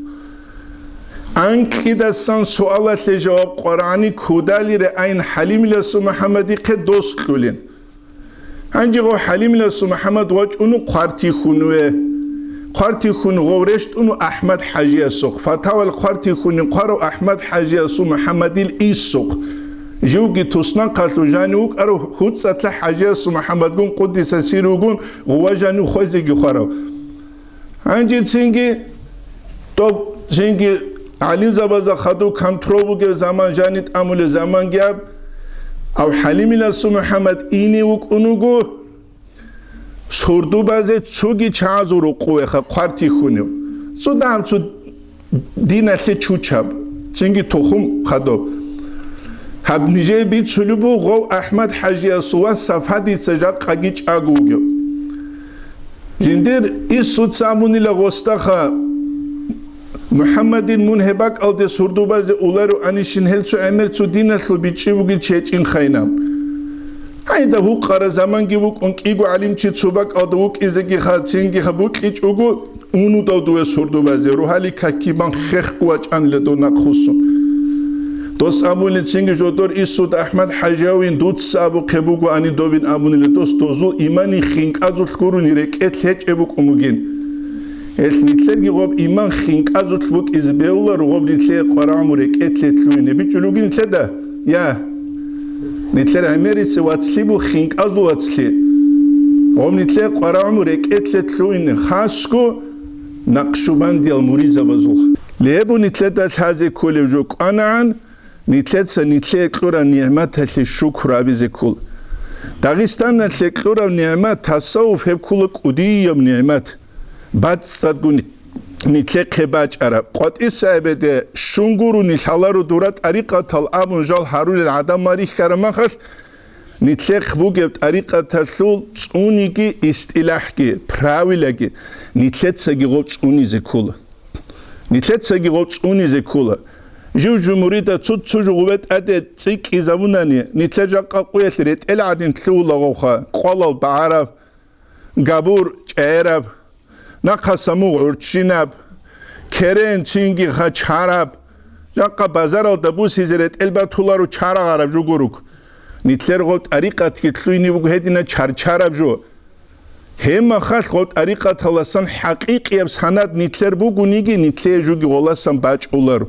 Анкьидасан суалалъе жаваб къварани кудалире айн ХӀалимиласул МухӀаммадихъе дос кьулин. Гьанже гъов ХӀалимиласул МухӀаммад вачӀуну хъвартихьунве. Хъвартихьун гъов рещтӀуну АхӀмад ХӀажиясухъ. Фатавал хъвартихьунин хъварав АхӀмад ХӀажиясул МухӀаммадил иссухъ. Живги туснахъалъув жанив вукӀарав ХуцӀалъа ХӀажиясул МухӀаммадгун къуддиса сирругьугун гъува жанив хвезеги хварав. Гьанже цинги, тӀоб цинги гӀалимзабазда хадув контрол бугев заман жаниб тӀамулев заманги аб, ав ХӀалимиласул МухӀаммад ине вукӀун вуго, сурдубазе цоги чагӀазул рукъувеха хъвартихьунев. Цо дагьаб цо диналъе чучаб, цинги тухум хадуб. Гьаб нижее бицулеб буго гъов АхӀмад ХӀажиясул вас Сафа дица жакъаги чӀаго вугев. Жиндир иссуца абунила гъосдаха, МухӀаммадин, мун гьеб бакӀалде сурдубазе улару анищин гьел цо гӀемер цо диналъул бичӀчӀи бугел чи гьечӀин хайнаб. Гьайда гьукъара заманги вукӀун кӀиго гӀалимчи цо бакӀалда вукӀизегиха, цингиха букӀичӀого, унудав дуе сурдубазе, рогьалил каки бан хехго вачӀанила дов нахъ хусун. Дос абуни цинги жодор иссуд АхӀмад ХӀажавин дуца абухъе буго ани добин абунила дос, дозул имани хинкӀазулъ гурони рекӀелъ гьечӀеб букӀун бугин. Гьелъ нилъерги гъоб иман хинкӀазулъ букӀизе бегьуларо, гъоб нилъее къварагӀму рекӀелъе лъугьине бичӀчӀулев вугин нилъеда? Я. Нилъер гӀемерисе вацлъи бу хинкӀазул вацлъи. Гъоб нилъее къварагӀму рекӀелъе лъугьине хасго Накъшубандиял муридзабазул. Лебу нилъеда лъазе кколев жо кӀванагӀан, нилъеца нилъее кьураб нигӀматалъе шукру абизе ккола. Дагъистаналъе кьураб нигӀмат, тасаввуф, гьеб ккола кӀудияб нигӀмат. БацӀцӀадго нилъехъе бачӀараб. КъватӀисаябеде щун гурони лъаларо дура тӀарикъатал абун жал гьарулел гӀадамал рихьараб махалъ, нилъехъ бугеб тӀарикъаталъул цӀуниги, истилахӀги, правилаги нилъецаги гъоб цӀунизе ккола. Нилъецаги гъоб цӀунизе ккола. Жив-жив муридаз цо-цо жо гъубе тӀаде цӀикӀкӀизабунани, нилъер жакъа къуялъ ретӀел гӀадин лъугьулагъовха, къвалал багӀараб, габур чӀегӀераб, нахъаса мугъ гӀурччинаб, керен цинги гъачараб, жакъа базаралда бусизе ретӀел батуларо чарагъараб жо гуруг. Нилъер гъоб тӀарикъатги лъугьине буго гьедина чарчараб жо. Гьеб махалъ гъоб тӀарикъаталасан хӀакъикъияб санад нилъер бугониги, нилъее жуги гъоласан бачӀуларо.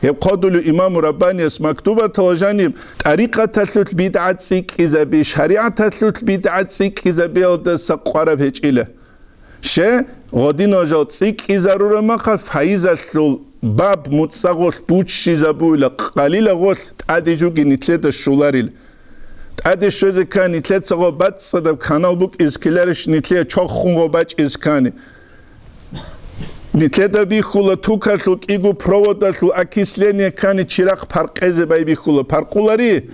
Гьеб хъодулев имаму Раббанияс мактубатала жаниб, тӀарикъаталъулъ бидгӀа цӀикӀкӀизаби, шаригӀаталъулъ бидгӀа цӀикӀкӀизабиялдаса къвараб гьечӀила. Ще, гъодинал жал цӀикӀкӀизарураб махалъ, файизалъул баб муцӀагъулъ буччизабуила, къалилагъулъ тӀаде жуги нилъеда щоларил. ТӀаде щвезе ккани, нилъецаго бацӀцӀадаб канал букӀиз ккеларищ, нилъее чоххунго бачӀиз ккани? Нилъеда бихьула тукалъул кӀиго проводалъул окисление ккани чирахъ паркъезе байбихьула. Паркъулари?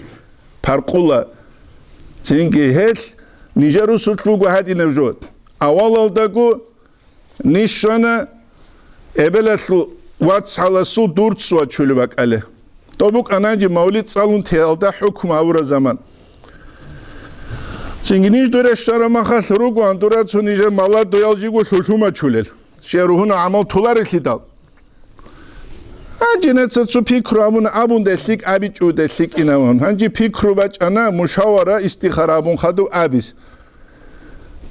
Паркъула. Цинги гьелъ нижер русулъ буго гьадинаб жо. Авалалдаго ниж щвана эбелалъул вацгӀаласул дурц вачулеб бакӀалде. Доб букӀана гьанже мавлид цӀалун теялда хӀукму гьабураб заман. Цинги ниж дуре щвараб махалъ ругоан дура цо нижер маладоял жиго лъулъумачулел. Щай ругьунал гӀамал толарелъидал. Гьанже неца цо пикру абуна, абунде лъикӀ, абичӀоде лъикӀин абун. Гьанже пикру бачӀана, мушавара, истихара абун хадуб абиз.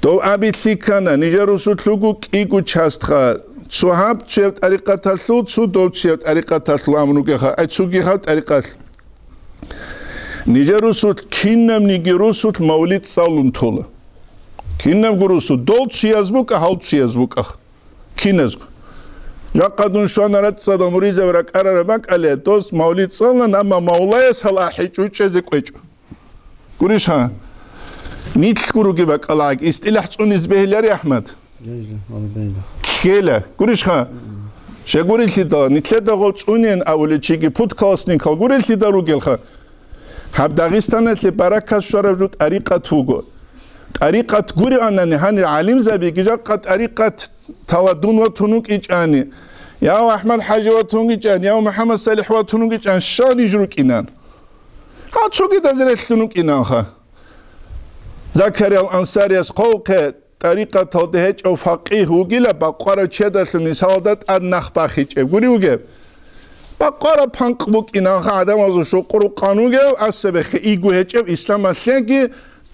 Дов аби лъикӀана, нижер русулъ руго кӀиго частха, цо гьаб цояб тӀарикъаталъул, цо дов цояб тӀарикъаталъул абун ругеха, ай цогиха тӀарикъат. Нижер русулъ, кинабниги русулъ мавлид цӀалун тола. Кинабго русулъ, дол цояз букӀа, гьал цояз букӀа. Киназго. Жакъа дун щвана рацӀцӀадал муридзаб ракӀарараб бакӀалде, дос мавлид цӀалан, амма Мавлаяс гьал ахӀи чӀучӀезе кӀвечӀо. Гурищ гьа? Нилъго ругеб бакӀалагӀаги, истилахӀ цӀуниз бегьилари, АхӀмад? Бегьила, валла, бегьила. ккела. Гурищха? Щай гурелъидал, нилъеда гъов цӀунен абулев чиги пудколосникал гурелъидал ругелха. Гьаб Дагъистаналъе баракат щвараб жо тӀарикъат вуго. ТӀарикъат гурианани гьанир гӀалимзабиги жакъа тӀарикъат тала дун ватун вукӀичӀани, яв АхӀмад-хӀажи ватун вукӀичӀани, яв МухӀаммад-СалихӀ ватун вукӀичӀан, щай ниж рукӀинан? Гьав цогидаз релълъун вукӀинанха. Закариял Ансарияс хъвавухъе, тӀарикъаталда гьечӀев факъигь вугила, бакъварав чедалъун мисалалда тӀад нах бахичӀеб гури вугеб. Бакъвараб панкъ букӀинанха гӀадамазул щукъур вукъан вугев, асабехъе иго гьечӀев исламалъеги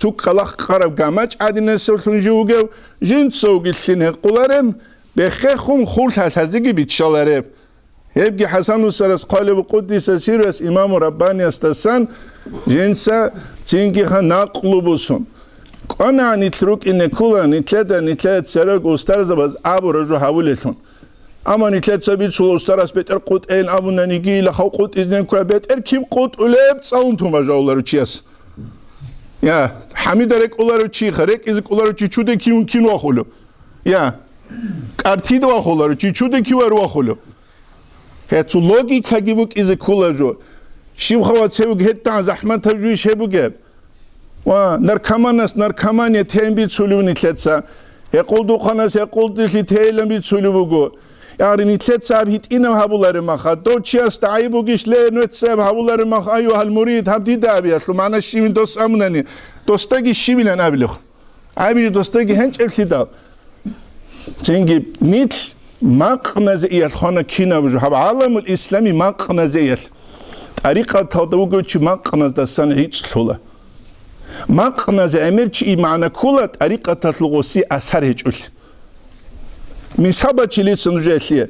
цуккалахъ къараб гамачӀ гӀадинасевлъун жив вугев, жинцавги лъин гьекъулареб, беххехун хурлъалъазеги биччалареб. Гьебги ХӀасан устарас хъвалеб, къуддиса сирруяс, имаму Раббаниясдасан жинца цинги ха накълу бусун. КӀванагӀан нилъ рукӀине ккола, нилъеда, нилъеда церего устарзабаз абура жо гьавулелъун. Амма нилъеца бицула, устарас бетӀер къутӀейин абунаниги, илахъав къутӀизне ккола, бетӀер киб къутӀулеб цӀалун тума жавларучияс. Я, ХӀамида рекӀуларев чи, ха, рекӀизе кӀоларев чи чуде кивун кин вахулев? Я, кӀартида вахуларев чи чуде кивар вахулев? Гьецо логикаги букӀизе ккола жо. Щибха ва цевеги гьедигӀан захӀматаб жуйищ гьеб бугеб? Ва наркоманас наркомания тейин бицулев нилъеца, гьекъолдухъанас гьекъолдилъи тейилан бицулев буго. Ягъри нилъеца гьаб гьитӀинаб гьабулареб маха, дов чиясда гӀайиб бугищ ле, нугьеца гьаб гьабулареб маха, аюгьал мурид, гьаб дида абиялъул магӀна щивин дос амунани, досдаги щибилан абилехъ. Гьабиже досдаги гьенчӀеблъидал. Цинги нилъ макъназе иялъ хвана кинаб жо, гьаб гӀаламул ислами макъназе иялъ. ТӀарикъаталда вугев чи макъназдасан гӀицӀлъула. Макъназе гӀемер чи и магӀна ккола, тӀарикъаталъул гъоси асар гьечӀулъ. Мисал бачилица нужеялъе.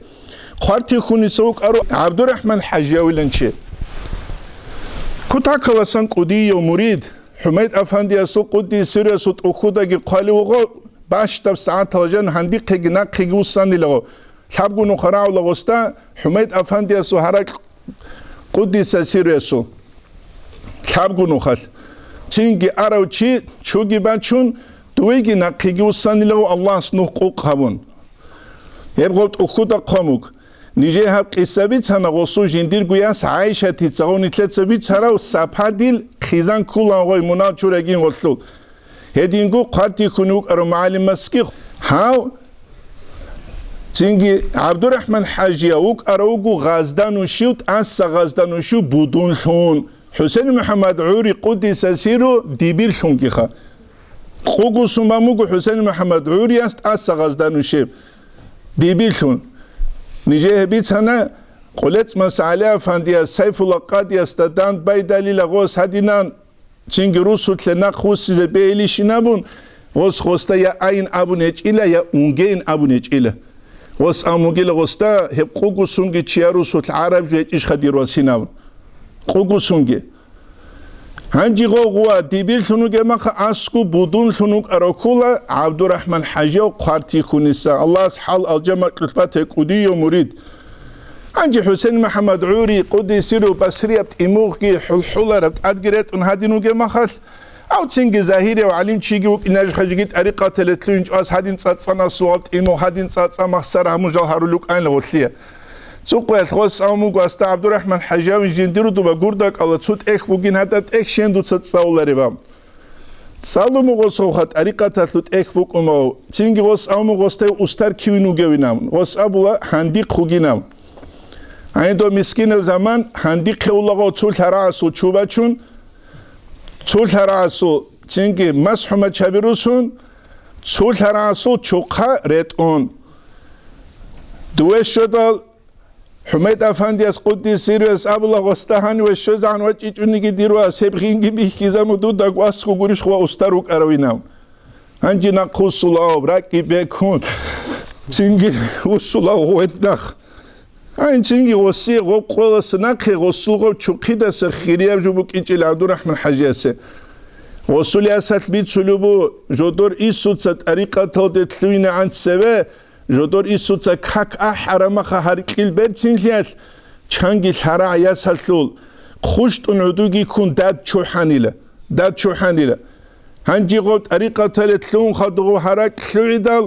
Хъвартихьуниса вукӀаро ГӀабдурахӀман ХӀажиявилан чи. Кутакаласан кӀудияв мурид, ХӀумайд Афандиясул къуддиса сирруясул тӀухьудаги хъвалев вуго, бащдаб сагӀатал жан гьандихъеги нахъеги вуссанилаго, лъабго нуха рагӀула гъосда ХӀумайд Афандиясул гьаракь къуддиса сирруясул. Лъабго нухалъ. Цинги арав чи, чуги бачун, дуеги нахъеги вуссанилаго Аллагьас нух къукъ гьабун. Гьеб гъоб тӀухьуда хъван буго. Нижее гьаб къиса бицана гъосул жиндирго яс ГӀайшатица гъов нилъеца бицарав сападил хъизан ккулан гъой мунал чурагин гъолъул. Гьединго хъвартихьун вукӀарав мугӀалимасги гьав цинги ГӀабдурахӀман ХӀажияв вукӀарав вуго гъазда нушив, тӀаса гъазда нушив будунлъун. ХӀусен МухӀаммад ГӀури къуддиса сирру дибирлъунгиха. Къугусун бан буго ХӀусен МухӀаммад ГӀурияс тӀаса гъазда нушиб. Дибирлъун. Нижее бицана, КъолецӀмаса ГӀали-афандияс Сайфулла къадиясда данд байдалила гъос гьадинан, цинги русулъе нахъ вуссизе бегьилищин абун, гъос гъосда я айин абун гьечӀила, я унгейин абун гьечӀила. Гъос амугила гъосда, гьеб къугусунги чияр русулъ гӀараб жо гьечӀищха дир васин абун. Къугусунги. Гьанжи гъов гъува дибирлъун вугеб маха, асгу будунлъун вукӀарав ккула ГӀабдурахӀман ХӀажияв хъвартихьуниса, Аллагьас хӀал-алжан макьулъ бате кӀудияв мурид. Гьанжи ХӀусен МухӀаммад ГӀури, къуддиса сирру, басрияб тӀимугъги хӀулхӀулараб тӀадги ретӀун гьадин вугеб махалъ, гьав цинги загьирияв гӀалимчиги вукӀинарищха жеги тӀарикъаталъе лъугьинчӀо ас гьадин цӀацӀанасул гьав тӀимугъ, гьадин цӀацӀа махсара гьамужал гьарулев вукӀанила гъолъие. Цукъуялъ гъос амуго асда ГӀабдурахӀман ХӀажиявин жиндиру дуба гурда кӀала цо тӀехь бугин, гьадаб тӀехь щен дуца цӀалулареб аб. ЦӀалуму гъосовха тӀарикъаталъу тӀехь букӀумав, цинги гъос аму гъосдай устар кивин вугевинав, гъос абула гьандихъ вугинав. Гьайдо мискинав заман гьандихъе улагъо цо лъарагӀасул чу бачун, цо лъарагӀасул цинги масхӀу мачаби русун, цо лъарагӀасул чухъа ретӀун. Дуе щодал, ХӀумайд Афандияс къуддиса сирруяс абула гъосда гьаниве щвезегӀан вачӀичӀониги дир вас, гьеб гъинги бихьизаму дуда гвасго гурищ ва устар вукӀаравинав. Гьанже нахъ вуссулав, ракӀги бекун, цинги вуссулав гъовет нах. Гьанчинги гъосие гъоб къоласа нахъе гъосул гъоб чухъидаса хирияб жо букӀинчӀел ГӀабдурахӀман ХӀажиясе. Гъосул ясалъ бицулеб бу, жодор инсуца тӀарикъаталде лъугьинегӀан цеве, жодор инсуца как ахӀарамаха гьаркьил берцинлъиялъ, чанги лъарагӀ ясалъул хъущтӀун гӀодуги ккун дад чухӀанила, дад чухӀанила. Гьанже гъоб тӀарикъаталде лъугьун хадугъу гьаракь лъугӀидал,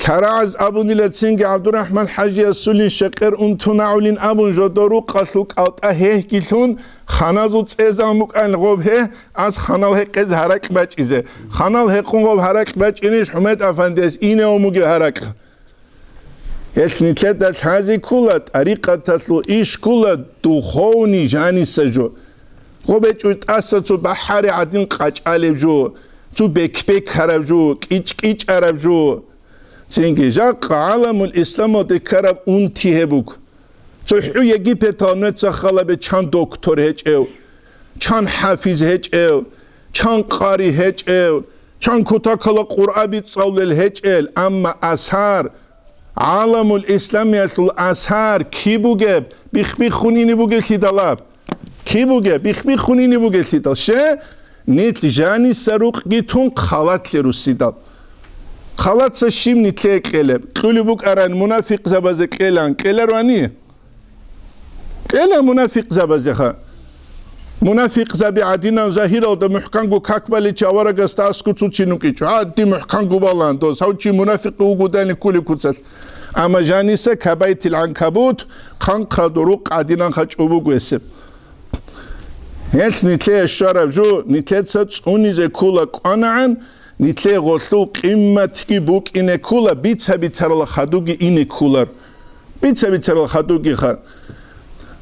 ЛъарагӀаз абунила цинги ГӀабдурахӀман ХӀажиясулин щекъер унтунагӀулин абун жодор рукъалъул кӀалтӀа гьегьгилъун, ханазул цӀезан букӀан гъоб гье, ас ханал гьекъез гьаракь бачӀизе. Ханал гьекъун гъоб гьаракь бачӀинищ ХӀумед-афандияс инев мугев гьаракь? Гьелъ нилъеда лъазе ккола, тӀарикъаталъул иш ккола духовный жаниса жо. Гъо бечӀо тӀаса цо бахӀари гӀадин къачӀалеб жо, цо бек-бекараб жо, кӀичӀ-кӀичӀараб жо. Цинги жакъа гӀаламул исламалде ккараб унти гьеб буго. ЦохӀо Египеталда нужеца халабе чан доктор гьечӀев, чан хӀафиз гьечӀев, чан къари гьечӀев, чан кутакалда Къуръа бицӀцӀалел гьечӀел, амма асар, гӀаламул исламиялъул асар киб бугеб, бих-биххун ине бугелъидалаб. Киб бугеб, бих-биххун ине бугелъидал. Ще, нилъ жаниса рукъги тун халатлъи руссидал. Халатса щиб нилъее кьелеб? Кьулеб букӀаран мунафикъзабазе кьелан, кьеларвани? Кьела мунафикъзабазеха. Мунафикъзаби гӀадинан загьиралда мухӀканго как баличи аварагасда аскӀу цуцин вукӀичӀо. ГӀадин мухӀканго балан дос, гьав чи мунафикъ вугодани кколеб куцалъ. Амма жаниса кабайтил гӀанкабут, хъанхърадул рукъ гӀадинанха чӀобуг весеб. Гьелъ нилъее щвараб жо, нилъеца цӀунизе ккола кӀванагӀан, нилъее гъолъул къимматги букӀине ккола, бица-бицарала хадуги ине кколар. Бица-бицарал хадугиха.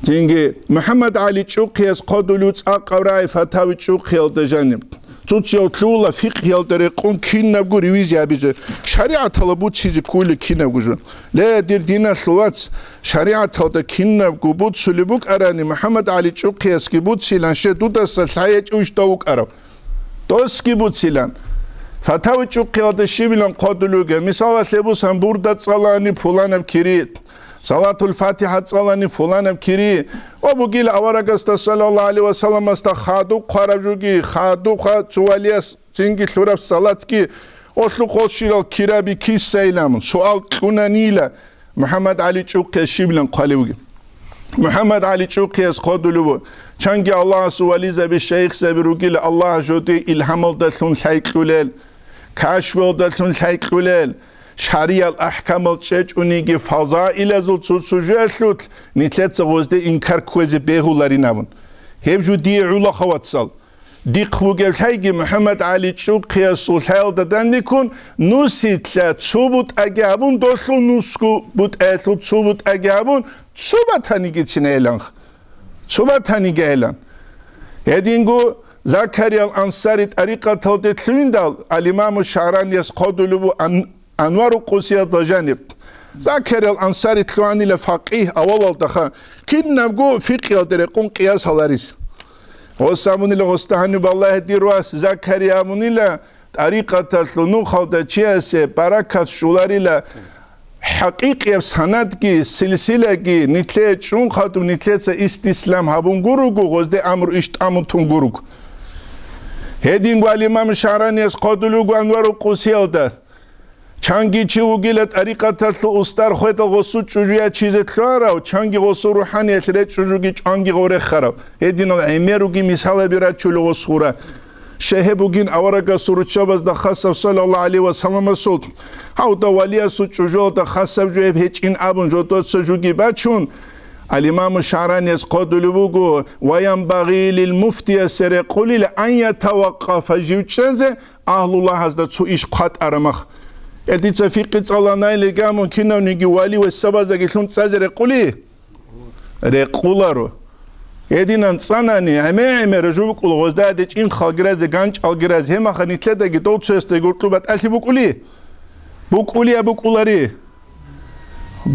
Цинги МухӀаммад ГӀали ЧӀухъияс хъодулев цӀакъав рагӀи фатави ЧӀухъиялда жаниб. Цуцияв лъугьула фикъгьиялда рекъон кинабго ревизия гьабизе, шаригӀаталда буцизе кколел кинабго жо. Ле, дир диналъул вац, шаригӀаталда кинабго буцулеб букӀарани, МухӀаммад ГӀали ЧӀухъиясги буцилан, ще дудаса лъай гьечӀев иш дов вукӀарав. Досги буцилан. Фатави ЧӀухъиялда щибилан хъодулев вугев? Мисалалъе бусан, бурда цӀалани пуланаб кири, Салатул ФатихӀа цӀалани пуланаб кири, ва бугила аварагасда саллаллагьу гӀалайгьи ва салламасда хадуб хъвараб жуги, хадуб хъва цо валияс цинги лъураб салатги, олъухъ щирал кираби кисайилан суал кьунанила, МухӀаммад ГӀали ЧӀухъияс щибилан хъвалев вугев? МухӀаммад ГӀали ЧӀухъияс хъодулев вуго, чанги Аллагьасул вализаби, шайихзаби ругила, Аллагьас жодие илгьамалдалъун лъай кьулел, кашфалдалъун лъай кьулел, шаргӀиял ахӀкамал чӀечӀониги фазаилазул цо-цо жоялъулъ нилъеца гъозде инкар кквезе бегьуларин абун. Гьеб жо дие гӀолаха, вацал. Дихъ бугеб лъайги МухӀаммад ГӀали ЧӀухъиясул лъаялда данде ккун, нусилъа цо бутӀаги гьабун, долъул нусго бутӀаялъул цо бутӀаги гьабун, цо батанигицин гӀеланха. Цо батанигайилан. Гьединго Закариял Ансари тӀарикъаталде лъугьиндал, ал-Имаму ШагӀранияс хъодулев вуго Ан-, Анвару Къусиялда жаниб. Закариял Ансари лъугьанила факъигь авалалдаха, кинабго фикъгьиялда рекъон къияс гьаларис. Гъос абунила гъосда гьаниб, валлагьи, дир вас Закария абунила, тӀарикъаталъул нухалда чиясе баракат щоларила, хӀакъикъияб санадги, силсилаги нилъее чӀун хадуб, нилъеца истислам гьабун гуруго, гъозде амру иш тӀамун тун гуруго. Гьединго ал-Имам ШагӀранияс хъодулев вуго Анвару Къусиялда. Чанги чи вугила тӀарикъаталъул устар хведал гъосул чӀужу ячизе лъугьарав, чанги гъосул рухӀаниялъ речӀчӀужуги чӀванги гъорехарав. Гьединал гӀемер руги мисалаби рачулев гъос гъура. Щай гьеб бугин аварагасул руччабазда хасаб саллаллагьу гӀалайгьи ва салламасул, гьавда валиясул чӀужуялда хасаб жо гьеб гьечӀин абун жодоца жуги бачун, ал-Имаму ШагӀранияс хъодулев вуго, ва янбагъи лил муфтиясе рекъулила ан ятавакъафа жив чӀезе, агьлулагьазда цо иш хъватӀарамах. Э, дица фикъи цӀаланайли гамун кинавниги вали ва сабазаги лъун цӀазе рекъули? Рекъуларо. Гьединан цӀанани, гӀеме-гӀемера жо букӀула, гъозда гьадечӀин халгиразе, ганчӀалгиразе, гьемаха нилъедаги дов цоясдаги гуркьу батӀалъи букӀули? БукӀулия букӀулари?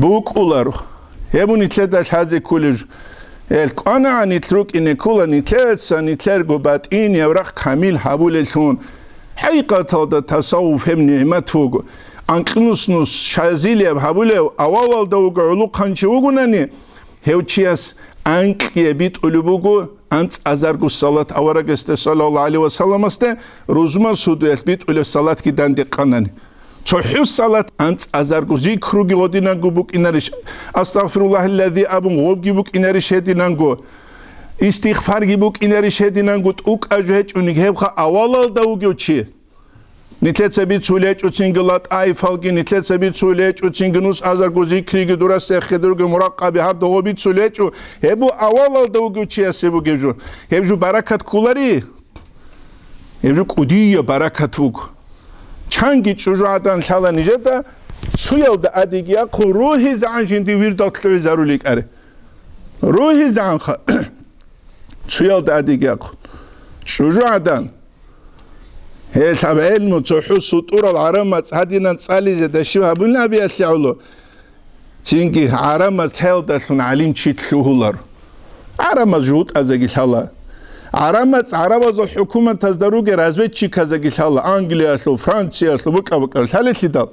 БукӀуларо. Гьеб нилъеда лъазе кколеб жо. Гьел кӀванагӀан нилъ рукӀине ккола нилъеца нилъерго батӀияб рахъ камил гьабулеллъун. ХӀакъикъаталда тасаввуф гьеб нигӀмат вуго. Анкьнус-нус шазилияб гьабулев авалалда вуго гӀолохъанчи вугонани, гьев чияс анкьие битӀулеб буго анцӀазарго салат аварагасде, саллаллагьу гӀалайгьи ва салламасде, рузман судуялъ битӀулеб салатги данде къанани. ЦохӀо салат анцӀазарго зикруги гъодинанго букӀинарищ, «Астагъфируллагьаллази» абун гъобги букӀинарищ гьединанго, истигъфарги букӀинарищ гьединанго, тӀукӀа жо гьечӀони гьебха авалалда вугев чи. Нилъеца бицулечӀо цинги латӀаифалги, нилъеца бицулечӀо цинги нус азарго зикриги, дурасда эхедарго муракъаби гьаб догъо бицулечӀо. Гьеб бу авалалда вугев чиясе бугеб жо. Гьеб жо баракат кколари? Гьеб жо кӀудияб баракат вуго. Чанги чӀужугӀадан лъала нижеда, цуялда адиги ахъун, рогьизегӀан жинди вирдал лъугӀизарули кӀаре. РогьизегӀанха. Цуялда адиги ахъун. ЧӀужугӀадан. Гьелъ гьаб гӀелму цохӀо сутӀурал гӀарамац гьадинан цӀализе дашив гьабулин абиялъе гӀоло. Цинги гӀарамаз лъаялдалъун гӀалимчи лъугьулар. ГӀарамаз жугьутӀазеги лъала. ГӀарамаз гӀарабазул хӀукуматазда ругел разведчиказеги лъала, Англиялъул, Франциялъул, букӀа-букӀа лъалелъидал.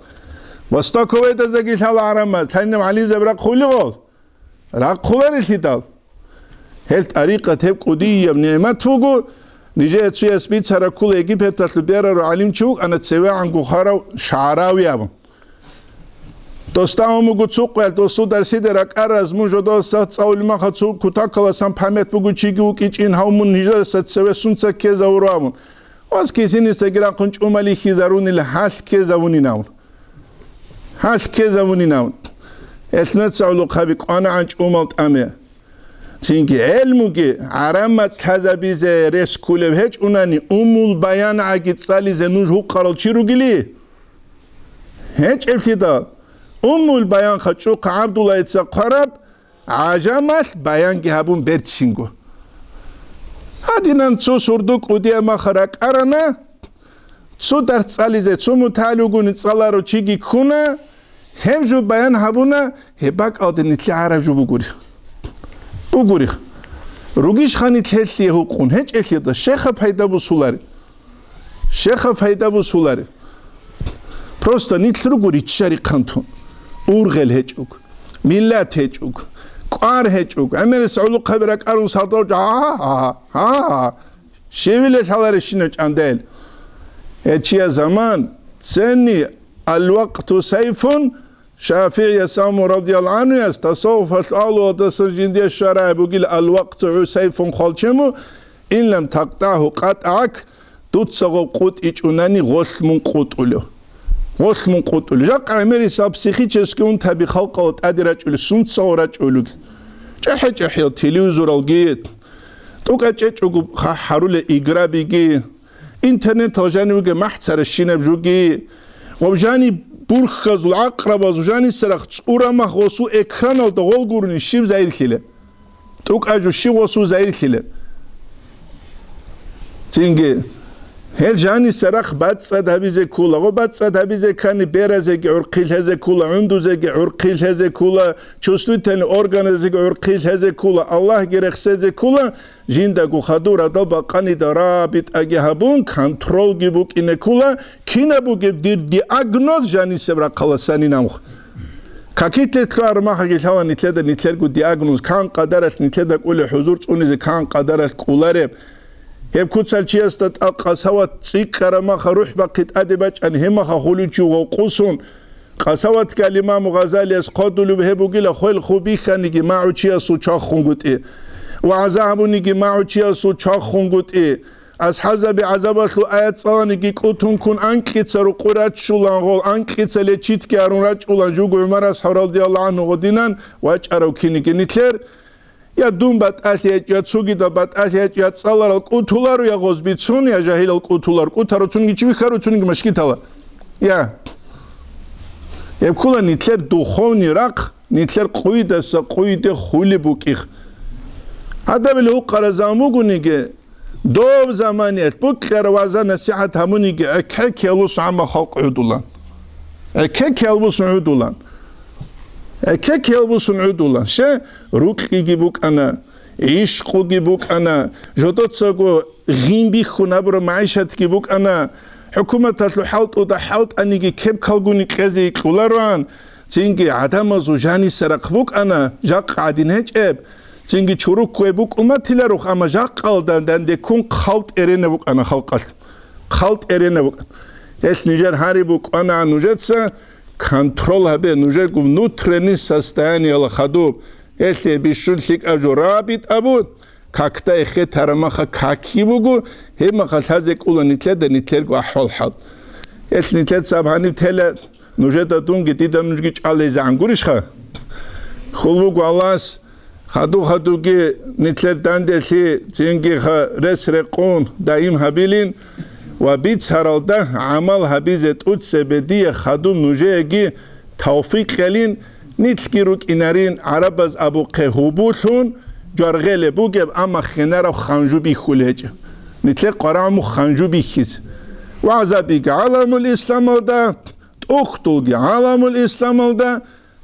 Востоковедазеги лъала гӀарамаз, лъайнаб гӀалимзаби рахъулел гъол. Рахъуларелъидал. Гьел тӀарикъат гьеб кӀудияб нигӀмат буго, нижее цуяс бицараб ккола Египеталъул берару гӀалимчи вукӀана цевегӀанго хварав Шагьравияб. Досда гьумуго цо къоялъ досул дарсиде ракӀараз мун жодоса цӀалулмаха цо кутакаласан памят буго чиги вукӀичӀин гьав мун нижедаса цеве сунца ккезавурав абун. Вас кисинисаги рахъун чӀумали хьизарунила гьалъ ккезавунинав. Гьалъ ккезавунинав. ЭлънацагӀулухъаби кӀванагӀан чӀумал тӀаме. Цинги гӀелмуги гӀарамац лъазабизе рес ккулев гьечӀунани, Уммул Баян гӀаги цӀализе нуж гьукъарал чи ругили? ГьечӀеблъидал, Уммул Баянха чӀухъа ГӀабдуллайица хъвараб гӀажамалъ баянги гьабун берцинго. Гьадинан цо сурду кӀудияб маха ракӀарана, цо дарс цӀализе, цо мутагӀал вугони цӀаларав чиги ккуна, гьев жо баян гьабуна, гьеб бакӀалде нилъе гӀараб жо бугурих. Бугурих. Ругищха нилъ гьелъие гьукъун, гьечӀелъидал, щеха пайда бусулари. Щеха пайда бусулари. Просто нилъ руго риччари хъантун. Ургъел гьечӀого, миллат гьечӀого, кӀвар гьечӀого. ГӀемерис гӀолохъаби ракӀарун сардав жа-, гьа, гьа, гьа, гьа. Щивилел лъаларищина чӀандел? Гьечияс заман, ценни, алвакъту сайфун, ШафигӀияс абун радияллагьу гӀанхуяс, тасаввуфалъ агьлуялдасан жиндие щварай бугила: «Алвакъту гӀу сайфун хвалчему, ин лам такътагьу къатӀагӀак», дуца гъоб къутӀичӀунани гъолъ мун къутӀулев. Гъолъ мун къутӀулев. Жакъа гӀемерисал психический унтаби халкъала тӀаде рачӀулев, сунцаго рачӀулев. ЧӀехӀе-чӀехӀиял телевизоралги, тӀукӀа чӀечӀого ха-, гьарулел играбиги, интернетал жанивеги махӀ царащинаб жуги, гъоб жани бурхьазул, гӀакърабазул жанисарахъ цӀура мах гъосул экраналда гъол гурони щиб загьирлъила? ТӀукӀа жо щиб гъосул загьирлъила? Цинги, гьел жанисарахъ бацӀцӀад гьабизе ккола, гъо бацӀцӀад гьабизе ккани беразеги гӀурхъи лъезе ккола, гӀундузеги гӀурхъи лъезе ккола, чувствительный органазеги гӀурхъи лъезе ккола, Аллагьги рехсезе ккола, жиндаго хадур гьадал бакъанида рабитӀаги гьабун, контролги букӀине ккола, кинаб бугеб дир диагноз жанисеб рахъаласанин амх. Какилъе лъугӀараб махаги лъала нилъеда нилъерго диагноз, кан къадаралъ нилъеда кӀолеб хӀузур цӀунизе кан къадаралъ кӀолареб. Гьеб куцалъ чиясда тӀал къасават цӀикӀкӀараб маха рухӀ бахъи тӀаде бачӀани, гьеб маха хуличи гъов къусун, Къасаватги ал-Имаму Гъазалияс хъодулеб гьеб бугила, хвел ху бихьаниги магӀу чиясул чвахунгутӀи, вагӀза гьабуниги магӀу чиясул чвахунгутӀи, асхӀабзаби гӀазабалъул аят цӀаланиги кӀутун ккун анкьица рукъу раччулан гъол, анкьица лечитги гьарун рачӀулан жуго ГӀумар асхӀаб радияллагьу гӀанху гъодинан вачӀарав киниги нилъер. Я дун батӀалъи гьечӀ, я цогидал батӀалъи гьечӀ, я цӀаларал кӀутуларо, я гъоз бицун, я жагьилал кӀутулар кӀутаро, цунги чи вихьаро, цунги машгитала. Я. Гьеб ккола нилъер духовный рахъ, нилъер къуйдаса къуйде хулеб букӀих. Гьадабил гьукъараб заман бугониги, доб заманиялъ букӀараб вагӀза-насихӀат гьабуниги гӀекекиялъус гӀамма халкъ гӀудулан. ГӀекекиялъус гӀудулан. ГӀекекиялъус гӀудулан. Ще, рукьиги букӀана, гӀишкъуги букӀана, жодоцаго гъин бихьун гьабураб магӀишатги букӀана, хӀукуматалъул хӀалтӀуда хӀалтӀаниги кеп-калгуни кьезе кьолароан, цинги гӀадамазул жанисарахъ букӀана, жакъа гӀадин гьечӀеб, цинги чуруккуе букӀун батиларух, амма жакъалда данде ккун хъалтӀ эренаб букӀана халкъалъ. ХъалтӀ эренаб букӀана. Гьелъ нижер гьари букӀана нужеца, контрол гьабе, нужерго внутренний состояниела хадуб. Гьелъие бищун лъикӀаб жо рабитӀа буго, какда эхетараб маха какги буго, гьеб маха лъазе кӀола нилъеда нилъерго ахӀвал-хӀал. Гьелъ нилъеца аб гьаниб тела нужеда дунги дида нужги чӀалайзегӀан гурищха? Хьул буго Аллагьас, хадув-хадувги нилъер данделъи цинги ха-, рес-рекъун даим гьабилин ва бицаралда гӀамал гьабизе тӀуцебе дие хадуб нужееги тавфикъ кьелин, нилъги рукӀинарин гӀарабаз абухъе гьубулъун, жваргъелеб бугеб, амма хинараб ханжу бихьулеб гьечӀеб. Нилъер къварагӀмухъ ханжу бихьизе. ВагӀзабиги гӀаламул исламалда, тӀухьдулги гӀаламул исламалда,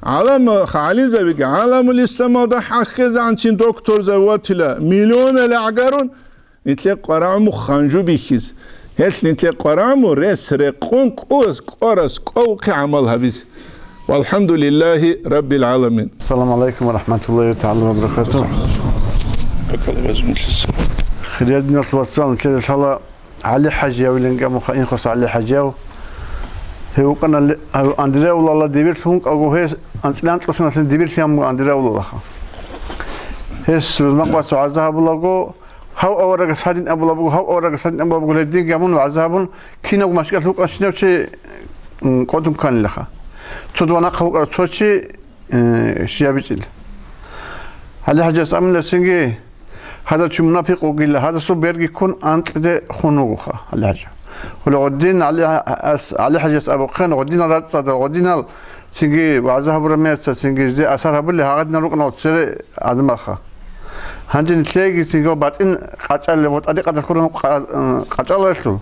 гӀалам-, гӀалимзабиги гӀаламул исламалда хӀахьезегӀанцин докторзаби ватила миллионал гӀагарун, нилъер къварагӀмухъ ханжу бихьизе. Гьелъ нилъер къварагӀму рес-рекъун кӀос-, кӀорас кӀовухъе гӀамал гьабизе. ВалхӀамдулиллагьи раббил гӀаламин. Ассаламу гӀалайкум ва рахӀматуллагьи тагӀала ва баракатугь. Хириял диналъул вацал, нилъеда лъала ГӀали-хӀажияв вилин гьамуха, Инхоса ГӀали-хӀажияв. Гьев вукӀана ле-, гьав Андреаулала дибирлъун вукӀаго, гьес анцӀила анкьалсуналъин дибирлъи гьамун Андреаулалаха. Гьес рузмахъ вацав гӀаза гьабулаго, гьав аварагас гьадин абулаб буго, гьав аварагас гьадин абулаб буго, гьединги гьамун вагӀза гьабун, кинавго машкӀалъ вукӀан чинав чи, м, кӀодун кканилаха. Цо дова нахъа вукӀарав цо чи, э, щибаб бичӀчӀила. ГӀали-хӀажияс аминасинги, гьадав чи мунапикъ вугила, гьадасул берги ккун анкьиде хун вугоха, ГӀали-хӀажи. Гьула гъодин ГӀали-хӀа-, ас-, ГӀали-хӀажияс абухъен, гъодинал рацӀцӀадал, гъодинал цинги вагӀза гьабураб мехалъ цинги жде асар гьабулел гьагъадинал рукӀунал цере гӀадамалха. Гьанже нилъеги цинги батӀин къачӀалел ва тӀарикъаталъ хурун къа-, къачӀаларелъул.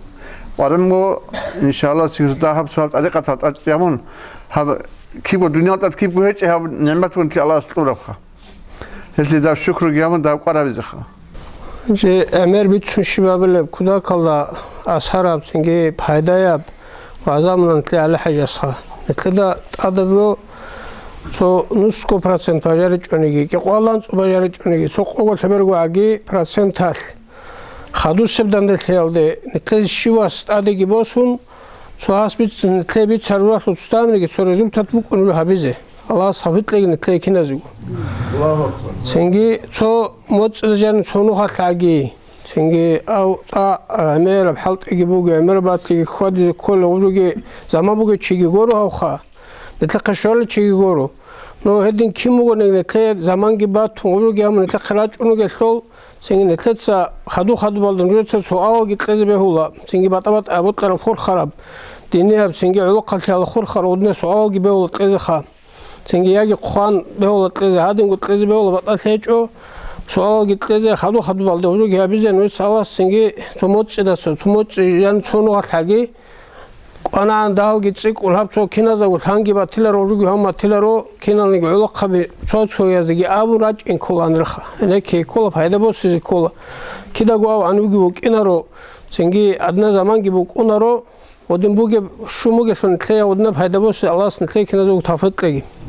КъваригӀун, иншаллагь, цинги дагьаб-сугьаб тӀарикъатал тӀад чӀамун, гьаб кибго дуниял тӀад кибго гьечӀеб гьаб нигӀматгун нилъее Аллагьас кьурабха. Гьелъие даб шукруги гьабун, даб кӀвар гьабизеха. Жи гӀемер бицун щибабилеб кутакалда асараб, цинги пайдаяб вагӀза гьабуна нилъее ГӀали-хӀажиясха. Нилъеда тӀадаб цо нусго процент бажаричӀониги, кӀикъоялда анцӀго бажаричӀониги, цо къого лъеберго гӀаги проценталъ хадусеб данделъиялде нилъее щивас тӀадеги босун, цо гьас биц-, нилъее бицарулалъул цоцдаги цо результат букӀунеб гьабизе. Аллагьас тавфикъ кьеги нилъее киназего. Цинги цо моцӀида жаниб цо нухалъ гӀаги, цинги ав цӀа гӀемераб хӀалтӀиги буго, гӀемераб батиги хьвадизе ккола, гъубруги заман бугев чиги горо гьавха, нилъехъе щолев чиги горо. Ну, гьедин кин бугониги, нилъее заманги батун, гъубруги гьамун нилъехъе рачӀун ругелъул, цинги нилъеца хаду-хадубалда нужеца суалалги кьезе бегьула, цинги батӀа-батӀа абукьараб хурхараб, динияб, цинги гӀолохъалъиялда хурхараб гъудна суалалги бегьула кьезеха. Цинги яги хъван бегьула кьезе, гьадинго кьезе бегьула батӀалъи гьечӀо, суалалги кьезе, хаду-хадубалда гъубруги гьабизе, нужеца Аллагьас цинги цо моцӀидаса, цо моцӀи жан цо нухалъ гӀаги, КъванагӀан дагьалги цӀикӀкӀун гьаб цо киназего лъанги батиларо, руги гьав матиларо, киналниги гӀолохъаби цо-цоязеги абун рачӀин кколаанриха. Гьенекке ккола, пайда босизе ккола. Кидаго ав гьанивги вукӀинаро, цинги гьадинаб заманги букӀунаро, гъодин бугеб щун бугелъул нилъее гъодинаб пайда босе Аллагьас нилъее киназего тавфикъ кьеги.